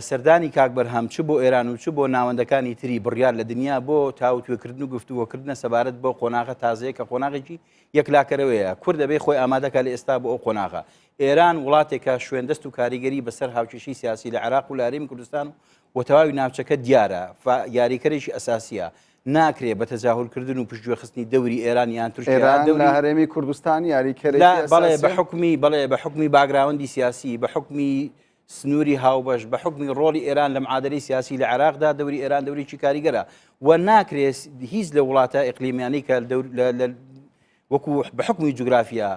سەردانی کاک بەرهەم چ بۆ ئێران و چ بۆ ناوەندەکانی تری بڕیار لە دنیا بۆ تاوتوێکردن و گفتوگۆکردنە سەبارەت بۆ قۆناغە تازەیە کە قۆناغێکی یەکلاکەرەوەیە کورد دەبێ خۆی ئامادەکە لە ئێستا بۆ ئەو قۆناغە ئێران وڵاتێکە شوێندەست و کاریگەری بەسەر هاوکێشەی سیاسی لە عێراق و لە هەرێمی کوردستان و تەواوی ناوچەکە دیارە یاریکەرێکی ئەساسیە ناکرێ بە تەجاهولکردن و پشتگوێخستنی دەوری ئێران یان تورکیا ئێران لە هەرێمی کوردستان یاریکەرێکی بەڵێ بە حکومی بەڵێ بە حکومی باگراوەندی سیاسی بە حکومی سنووری هاوبەش بە حوکمی ڕۆڵی ئێران لە معادلەی سیاسی لە عێراقدا دەوری ئێران دەورێکی کاریگەرە و ناکرێت هیچ لە وڵاتە ئیقلیمیانەی کە وەکو بە حکومی جوگرافیا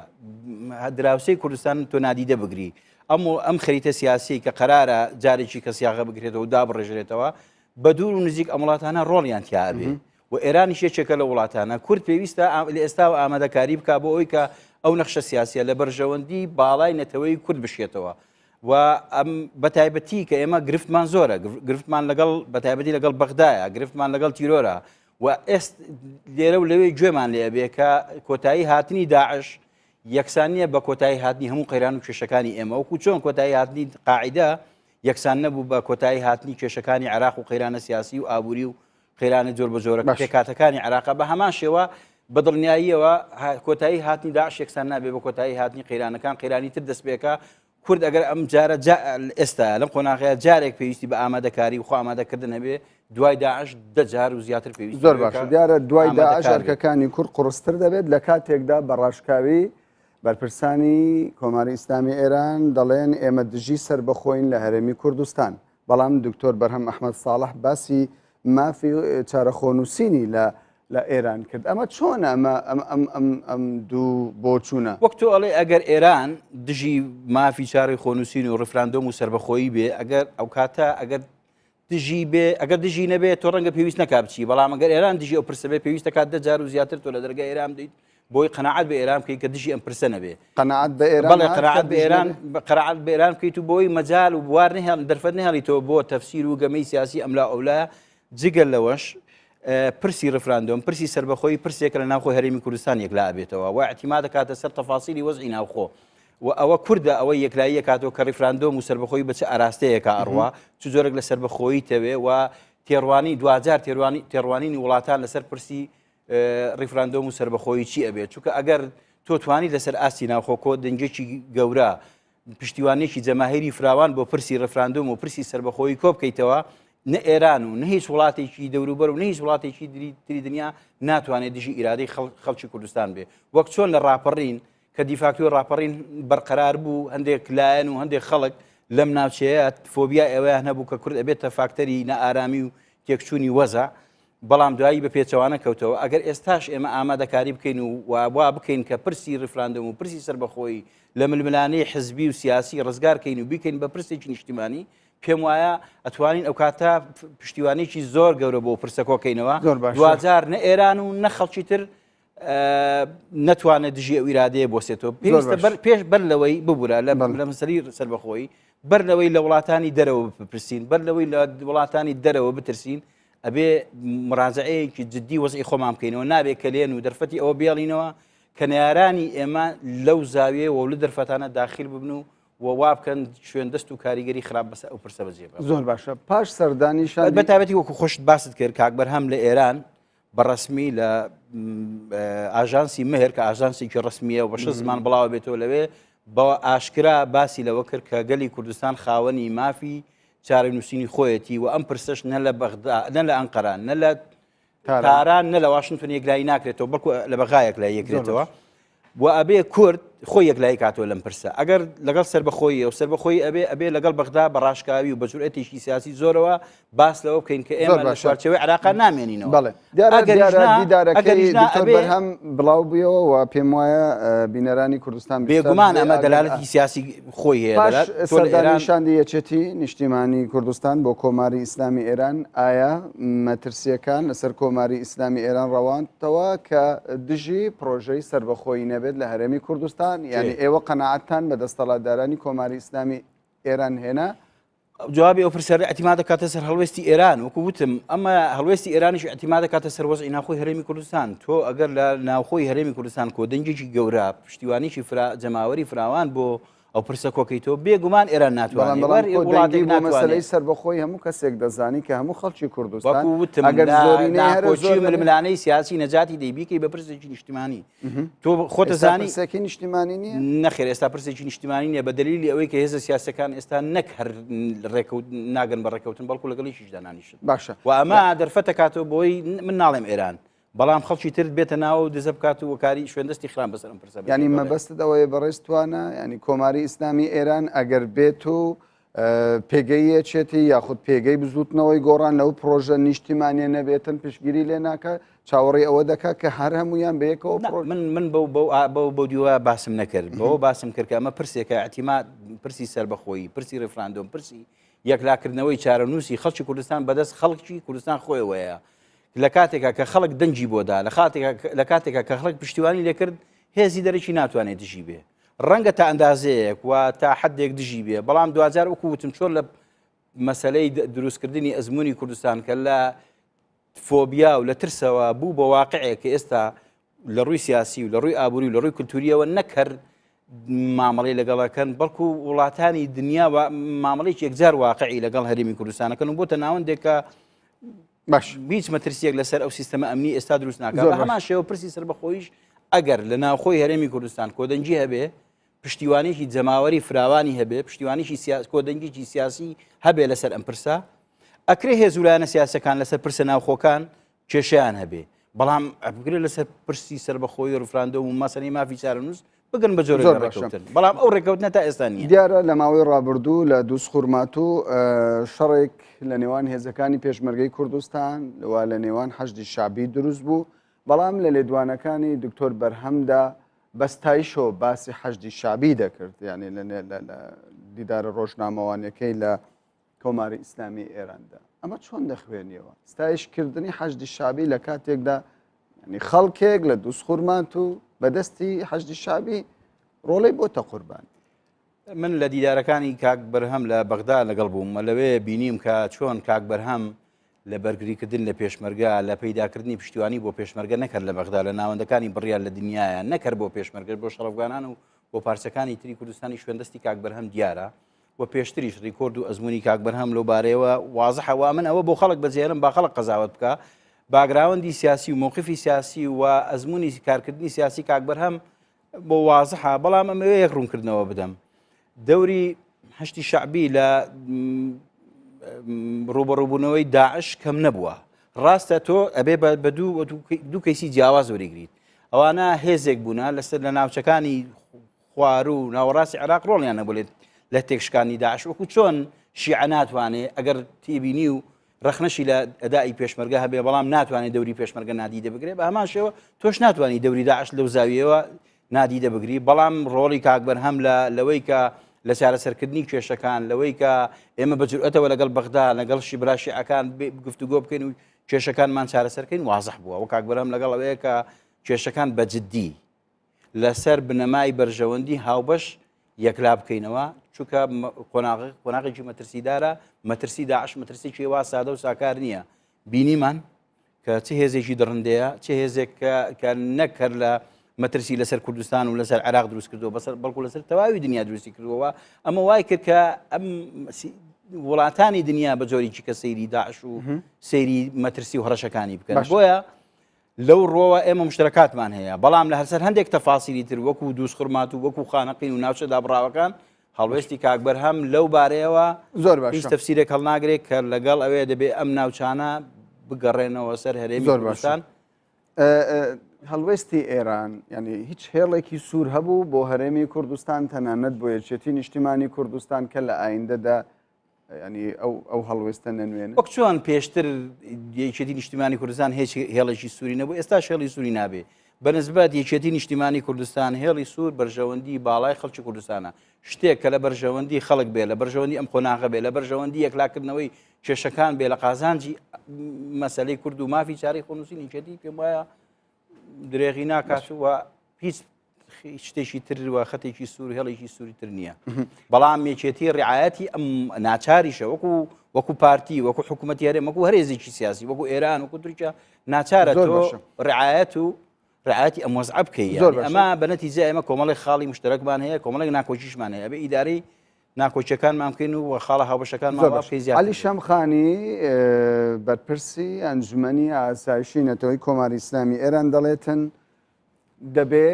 دراوسێی کوردستان تۆ نادیدە بگری ئەم و ئەم خەریتە سیاسی کە قەرارە جارێکی کە سیاغە بگرێتەوە و دابڕێژرێتەوە بە دوور و نزیک ئەم وڵاتانە ڕۆڵیان تیا ئەبێ و ئێرانیش یەکێکە لە وڵاتانە کورد پێویستە لە ئێستاوە ئامادەکاری بکا بۆ ئەوەی کە ئەو نەخشە سیاسیە لە بەرژەوەندی باڵای نەتەوەی کورد بشێتەوە و ئەم بەتایبەتی کە ئێمە گرفتمان زۆرە گرفتمان لەگەڵ بەتایبەتی لەگەڵ بەغدایە گرفتمان لەگەڵ تیرۆرە و ئێست لێرە و لەوێ گوێمان لێ بێ کە کۆتایی هاتنی داعش یەکسان نییە بە کۆتایی هاتنی هەموو قەیران و کێشەکانی ئێمە وەکو چۆن کۆتایی هاتنی قاعدە یەکسان نەبوو بە کۆتایی هاتنی کێشەکانی عێراق و قەیرانە سیاسی و ئابووری و قەیرانە جۆر بە جۆرە پێکاتەکانی عێراق بە هەمان شێوە بە دڵنیاییەوە کۆتایی هاتنی داعش یەکسان نابێ بە کۆتایی هاتنی قەیرانەکان قەیرانی تر دەست پێکا کورد ئەگەر ئەم جارە ئێستا لەم قۆناغەیە جارێک پێویستی بە ئامادەکاری و خۆ ئامادەکردن هەبێ دوای داعش دەجار و زیاتر پێویست زۆر باش دیارە دوای داعش ئەرکەکانی کورد قڕستر دەبێت لە کاتێکدا بە ڕاشکاوی بەرپرسانی کۆماری ئیسلامی ئێران دەڵێن ئێمە دژی سەربەخۆین لە هەرێمی کوردستان بەڵام دکتۆر بەرهەم ئەحمەد ساڵح باسی مافی چارەخۆنووسینی لە لە ئێران کرد ئەمە چۆن ئەمە ئەم ئەم ئەم ئەم دوو بۆچوونە وەک تۆ ئەڵێ ئەگەر ئێران دژی مافی چارەی خۆنووسین و ڕفراندۆم و سربەخۆیی بێ ئەگەر ئەو کاتە ئەگەر دژی بێ ئەگەر دژی نەبێ تۆ ڕەنگە پێویست نەکا بچی بەڵام ئەگەر ئێران دژی ئەو پرسە بێ پێویست دەکات دە جار و زیاتر تۆ لە دەرگای ئێران بدەیت بۆی قەناعەت بە ئێران بکەیت کە دژی ئەم پرسە نەبێ قەناعەت بە ئێران بەڵێ قەناعەت بە ئێران قەناعەت بە ئێران بکەیت و بۆی مەجال و بوار نهێڵ دەرفەت نهێڵیتەوە بۆ تەفسیر و گەمەی سیاسی ئەملا ئەولا جگە لەوەش پرسی ڕفراندۆم پرسی سربەخۆی پرسێکە لە ناوخۆی هەرێمی کوردستان یەکلا ئەبێتەوە و اعتیما دەکاتە سەر تەفاسیلی وەزعی ناوخۆ و ئەوە کوردە ئەوەی یەکلایی ئەکاتەوە کە ڕیفراندۆم و سەربەخۆیی بە چ ئاراستەیەکا ئەڕوا، چ جۆرێک لە سەربەخۆیی تەوێ و تێڕوانی دواجار تێروانی تێڕوانینی وڵاتان لەسەر پرسی ڕیفراندۆم و سەربەخۆیی چی ئەبێت چونکە ئەگەر تۆ توانی لەسەر ئاستی ناوخۆ کۆ دەنگێکی گەورە پشتیوانێکی جەماهیری فراوان بۆ پرسی ڕفراندۆم و پرسی سەربەخۆیی کۆ بکەیتەوە نە ئێران و نە هیچ وڵاتێکی دەوروبەر و نە هیچ وڵاتێکی تری دنیا ناتوانێت دژی ئیرادەی خەڵکی کوردستان بێ وەک چۆن لە ڕاپەڕین کە دیفاکتۆی ڕاپەڕین بەرقەرار بوو، هەندێک لایەن و هەندێک خەڵک لەم ناوچەیە فۆبیای ئەوەیان هەبوو کە کورد ئەبێتە فاکتەری نائارامی و تێکچوونی وەزع، بەڵام دوایی بە پێچەوانە کەوتەوە. ئەگەر ئێستاش ئێمە ئامادەکاری بکەین و وا بکەین کە پرسی ڕیفراندۆم و پرسی سەربەخۆیی لە ململانێی حزبی و سیاسی ڕزگار کەین و بیکەین بە پرسێکی نیشتیمانی، پێم وایە ئەتوانین ئەوکاتە پشتیوانیی زۆر گەورە بۆ پرسە کۆکەینەوە. دواجار نە ئێران و نە خەڵکی تر نەتوانێت دژی ئەو ئیرادەیە بۆسێتەوە پێویستە بەر پێش بەر لەوەی ببوورە لە لە مەسەری سەربەخۆیی بەر لەوەی لە وڵاتانی دەرەوە بپرسین بەر لەوەی لە وڵاتانی دەرەوە بترسین ئەبێ مراجعەیەکی جددی وەزعی خۆمان بکەینەوە نابێت کەلێن و دەرفەتی ئەوە بێڵینەوە کە نەیارانی ئێمە لەو زاویەیە و لە دەرفەتانە داخیل ببن و و وا بکەن شوێن دەست و کاریگەری خراپ بەسەر ئەو پرسە بەجێ بێڵن. زۆر باشە پاش سەردانی شاندی. بە تایبەتی وەکو خۆشت باست کرد کاک بەرهەم لە ئێران بە ڕەسمی لە ئاژانسی مهر کە ئاژانسێکی ڕەسمییە و بە شەش زمان بڵاوە بێتەوە لەوێ بە ئاشکرا باسی لەوە کرد کە گەلی کوردستان خاوەنی مافی چارەنووسینی خۆیەتی و ئەم پرسەش نە لە بەغدا نە لە ئەنقەرە نە لە تاران نە لە واشنتۆن یەکلایی ناکرێتەوە بەڵکو لە بەغا یەکلایی یەکرێتەوە و ئەبێ کورد خۆی یەکلایی کاتەوە لەم پرسە ئەگەر لەگەڵ سەربەخۆیی و سەربەخۆی ئەبێ ئەبێ لەگەڵ بەغدا بە ڕاشکاوی و بە جورئەتێکی سیاسی زۆرەوە باس لەوە بکەین کە ئێمە لە چوارچێوەی عێراقا نامێنینەوە. بەڵێ دیارە دیارە دیدارەکەی دکتۆر بەرهەم بڵاو بوویەوە و پێم وایە بینەرانی کوردستان بێگومان ئەمە دەلالەتی سیاسی خۆی هەیە. پاش سەردانی شاندی یەکێتی نیشتیمانی کوردستان بۆ کۆماری ئیسلامی ئێران ئایا مەترسییەکان لەسەر کۆماری ئیسلامی ئێران ڕەواندتەوە کە دژی پرۆژەی سەربەخۆیی نەبێت لە هەرێمی کوردستان یعنی ئێوە قەناعەتتان بە دەستەڵاتدارانی کۆماری ئیسلامی ئێران هێنا؟ جوابی ئەو پرسیارە ئیعتیماد دەکاتە سەر هەڵوێستی ئێران وەکو وتم ئەمە هەڵوێستی ئێرانیش ئیعتیماد دەکاتە سەر وەزعی ناوخۆی هەرێمی کوردستان تۆ ئەگەر لە ناوخۆی هەرێمی کوردستان کۆدەنگێکی گەورە پشتیوانیی فرا جەماوەری فراوان بۆ ئەو پرسە کۆکەیتەوە بێگومان ئێران ناتوانێت بەڵام وڵاتێک مەسەلەی سەربەخۆی هەموو کەسێک دەزانی کە هەموو خەڵکی کوردستان وتم ئەگەر زۆرینەی هەرە زۆر ململانەی سیاسی نەجاتی دەیبیکەی بە پرسێکی نیشتمانی تۆ خۆتە زانی پرسێکی نیشتیمانی نییە؟ نەخێر ئێستا پرسێکی نیشتیمانی نییە بە دلیلی ئەوەی کە هێزە سیاسەکان ئێستا نەک هەر ڕێکەوت ناگەن بە ڕێکەوتن بەڵکو لەگەڵ یەکیشدا نانیشن باشە و ئەمە دەرفەتە کاتەوە بۆی من ناڵێم ئێران بەڵام خەڵکی تر بێتە ناوە و دزە بکات و وەکاری شوێندستی خراپ بەسەر ئەم پرسە ینی مەبەستت ئەوەیە بەڕێز توانە ینی کۆماری ئیسلامی ئێران ئەگەر بێت و پێگەی یەکێتی یاخود پێگەی بزوتنەوەی گۆڕان لەو پرۆژە نیشتیمانیە نەبێتن پشتگیری لێ ناکات چاوەڕێی ئەوە دەکات کە هەر هەمویان بەیەکەوە من من بەو بەو بەو بەو دیوە باسم نەکرد بەوە باسم کرد کە ئەمە پرسێکە اعتیماد پرسی سەربەخۆیی پرسی ڕیفراندۆم پرسی یەکلاکردنەوەی چارەنووسی خەڵکی کوردستان بەدەست خەڵکی کوردستان خۆیەوەیە لە کاتێکا کە خەڵک دەنگی بۆدا لە خاتێکا لە کاتێکا کە خەڵک پشتیوانی لێکرد هێزی دەرەکی ناتوانێت دژی بێ ڕەنگە تا ئەندازەیەک و تا حدێک دژی بێ بەڵام دواجار وەکو وتم چۆن لە مەسلەی دروستکردنی ئەزمموی کوردستان کە لە فۆبیا و لە ترسەوە بوو بە واقعێک کە ئێستا لە ڕووی سیاسی و لە ڕووی ئابووری و لە ڕووی کولتوریەوە نەکرد مامەڵی لەگەڵەکەن بەڵکو وڵاتانی دنیا مامەڵێکی یەکجار واقعی لەگەڵ هەرێمی کوردستانەکەن و بۆتە ناوەندێکە باش هیچ مەترسیەک لەسەر ئەو سیستەمە ئەمنی ئێستا دروست ناکات بە هەمان شێوە پرسی سەربەخۆیش ئەگەر لە ناوخۆی هەرێمی کوردستان کۆدەنگی هەبێ پشتیوانێکی جەماوەری فراوانی هەبێ پشتیوانێکی سیاس کۆدەنگێکی سیاسی هەبێ لەسەر ئەم پرسە ئەکرێ هێز و لایەنە سیاسەکان لەسەر پرسە ناوخۆکان کێشیان هەبێ بەڵام ئەبگرێ لەسەر پرسی سەربەخۆی ڕفراندۆم و مەسەلەی مافی چارەنووس بگەن بە جۆرێک لە ڕێککەوتن بەڵام ئەو ڕێککەوتنە تا ئێستا نییە. دیارە لە ماوەی ڕابردوو لە دووزخورماتوو شەڕێک لە نێوان هێزەکانی پێشمەرگەی کوردستان و لە نێوان حەشدی شەعبی دروست بوو، بەڵام لە لێدوانەکانی دکتۆر بەرهەمدا بە ستایشەوە باسی حەشدی شەعبی دەکرد، یعنی لە دیدارە ڕۆژنامەوانیەکەی لە کۆماری ئیسلامی ئێراندا ئەمە چۆن دەخوێنیەوە ستایشکردنی حەشدی شەعبی لە کاتێکدا ینی خەڵکێک لە دووزخورماتوو بەدەستی حەشدی شەعبی ڕۆڵەی بۆتە قوربان. من لە دیدارەکانی کاک بەرهەم لە بەغدا لەگەڵ بووم و لەوێ بینیم کە چۆن کاک بەرهەم لە بەرگریکردن لە پێشمەرگە لە پەیداکردنی پشتیوانی بۆ پێشمەرگە نەکرد لە بەغدا لە ناوەندەکانی بڕیار لە دنیاە نەکرد بۆ پێشمەرگە بۆ شەڕڤانان و بۆ پارچەکانی تری کوردستانی شوێندەستی کاک بەرهەم دیارە و پێشتریش ڕیکۆرد و ئەزموونی کاک بەرهەم لەو بارەیەوە وازحە و من ئەوە بۆ خەڵک بەجێهێڵم با خەڵک قەزاوەت بکا باگراوەندی سیاسی و مەوقفی سیاسی و ئەزموونی کارکردنی سیاسی کاک بەرهەم بۆ وازحە بەڵام ئەمەوێ یەک ڕوونکردنەوە بدەم دەوری هەشتی شعبی لە ڕوبەڕووبوونەوەی داعش کەم نەبووە ڕاستە تۆ ئەبێ بە دوو دوو کەیسی جیاواز وەریگریت ئەوانە هێزێک بوونە لەسەر لە ناوچەکانی خواروو و ناوەڕاستی عێراق ڕۆڵیان نەبوو لە تێکشکانی داعش وەکو چۆن شیعە ناتوانێ ئەگەر تێبینی و ڕەخنەشی لە ئەدای پێشمەرگە هەبێ بەڵام ناتوانێت دەوری پێشمەرگە نادیدە بگرێ بە هەمان شێوە تۆش ناتوانانی دەوری داعش لەو زاویەوە نادیدە بگری بەڵام ڕۆڵی کاک بەرهەم لە لەوەی کە لە چارەسەرکردنی کێشەکان لەوەی کە ئێمە بە جورئەتەوە لەگەڵ بەغدا لەگەڵ شیبرا شیعەکان گفتوگۆ بکەین و کێشەکانمان چارەسەرکەین وازح بووە و کاک بەرهەم لەگەڵ ئەوەیە کە کێشەکان بە جدی لەسەر بنەمای بەرژەوەندی هاوبەش یەکلا بکەینەوە چونکە قۆناغ قۆناغێکی مەترسیدارە مەترسی داعش مەترسیی وا سادە و ساکار نییە بینیمان کە چه هێزێکی دڕندەیە چه هێزێک کە نەک هەر لە مەترسی لەسەر کوردستان و لەسەر عێراق دروست کردووە بەسەر بەڵکو لەسەر تەواوی دنیا دروستی کردووە ئەمە وای کرد کە ئەم وڵاتانی دنیا بە جۆریکی کە سەیری داعش و سەیری مەترسی و هەڕەشەکانی بکەن بۆیە لەو ڕۆوە ئێمە مشتەرەکاتمان هەیە بەڵام لە هەرسەر هەندێک تەفاسیلی تر وەکو دووزخورماتوو وەکو خانەقین و ناوچە دابڕاوەکان هەڵوێستی کاک بەرهەم لەو بارەیەوە زۆر باشە هیچ تەفسیرێک هەڵناگرێت کە لەگەڵ ئەوەیە دەبێ ئەم ناوچانە بگەڕێنەوە سەر هەرێمی زۆر باشە. کوردستان. هەڵوێستی ئێران یعنی هیچ هێڵێکی سوور هەبوو بۆ هەرێمی کوردستان تەنانەت بۆ یەکێتی نیشتیمانی کوردستان کە لە ئایندەدا ینی ئەو ئەو هەڵوێستە نەنوێن وەک چۆن پێشتر یەکێتی نیشتیمانی کوردستان هیچ هێڵێکی سووری نەبوو ئێستا هێڵی سووری نابێ بەنسبەت یەکێتی نیشتیمانی کوردستان هێڵی سوور بەرژەوەندی باڵای خەڵکی کوردستانە شتێک کە لە بەرژەوەندی خەڵک بێ لە بەرژەوەندی ئەم قۆناغە بێ لە بەرژەوەندی یەکلاکردنەوەی کێشەکان بێ لە قازانجی مەسلەی کورد و مافی چارەی خۆنووسین یەکێتی پێم وایە درێغی ناکات و هیچ شتێکی تر و خەتێکی سوور هێڵێکی سووری تر نییە بەڵام یەکێتی ڕعاەتی ئەم ناچاریشە وەکو وەکو پارتی وەکو حکوومەتی هەرێم وەکو هەرێزێکی سیاسی وەکو ئێران وەکو تورکیا ناچارە زۆر تۆ باشە. ڕعاەت و ڕعاەتی ئەم وەزعە بکەی زۆر یعنی باشە. ئەمە بە نەتیجە ئێمە کۆمەڵێک خاڵی مشتەرەکمان هەیە کۆمەڵێک ناکۆکیشمان هەیە ئەبێ ئیدارەی ناکۆکیەکانمان بکەین و خاڵە هاوبەشەکانمان زۆر وا باش. بکەین زیاتر عەلی بێت. شەمخانی بەرپرسی ئەنجومەنی ئاسایشی نەتەوەی کۆماری ئیسلامی ئێران دەڵێتن دەبێ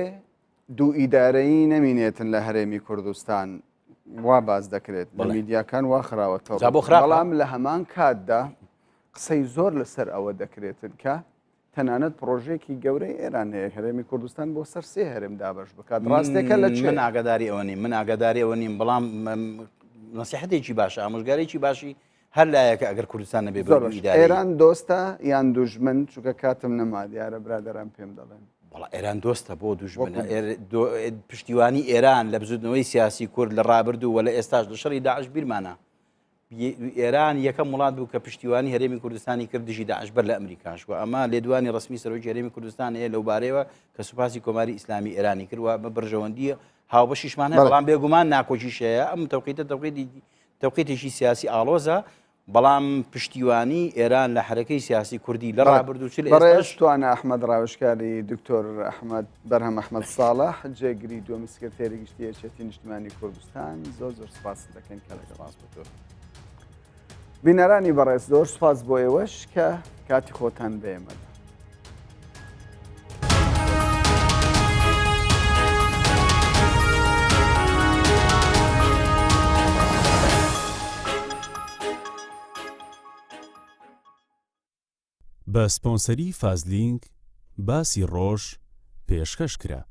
دوو ئیدارەیی نەمینێتن لە هەرێمی کوردستان وا باس دەکرێت لە بەڵێ. میدیاکان وا خراوەتەوە جا بۆ خراپە؟ بەڵام لە هەمان کاتدا قسەی زۆر لەسەر ئەوە دەکرێتن کە تەنانەت پڕۆژەیەکی گەورەی ئێران هەیە هەرێمی کوردستان بۆ سەر سێ هەرێم دابەش بکات ڕاستێکە لە من ئاگاداری ئەوە نیم من ئاگاداری ئەوە نیم بەڵام نسیحەتێکی باشە ئامۆژگارێکی باشی هەر لایەکە ئەگەر کوردستان نەبێ زۆر ئێران دۆستە یان دوژمن چونکە کاتم نەما دیارە برادران پێم دەڵێن بەڵا ئێران دۆستە بۆ دوژمنە پشتیوانی ئێران لە بزوتنەوەی سیاسی کورد لە ڕابردوو و لە ئێستاش لە شەڕی داعش بیرمانە ئێران یەکەم وڵات بوو کە پشتیوانی هەرێمی کوردستانی کرد دژی داعش بەر لە ئەمریکاش و ئەمە لێدوانی ڕسمی سەرۆکی هەرێمی کوردستان هەیە لەو بارەیەوە کە سوپاسی کۆماری ئیسلامی ئێرانی کرد و بە بەرژەوەندی هاوبەشیشمان هەیە بەڵام بێگومان ناکۆکیش هەیە ئەم تەوقیتە تەوقیتی تەوقیتێکی سیاسی ئاڵۆزە بەڵام پشتیوانی ئێران لە حرەکەی سیاسی کوردی لە ڕابردوو چ لە بەڕێز توانا ئەحمەد ڕاوێژکاری دکتۆر ئەحمەد بەرهەم ئەحمەد ساڵح جێگری دووەمی سکرتێری گشتی یەکێتی نیشتمانی کوردستان زۆر زۆر سپاست دەکەین کە لەگەڵ سپاس بۆ تۆ. بینەرانی بەڕێز زۆر سپاس بۆ ئێوەش کە کاتی خۆتان بە ئێمەدا. بە سپۆنسەری فازلینگ باسی ڕۆژ پێشکەش کرا.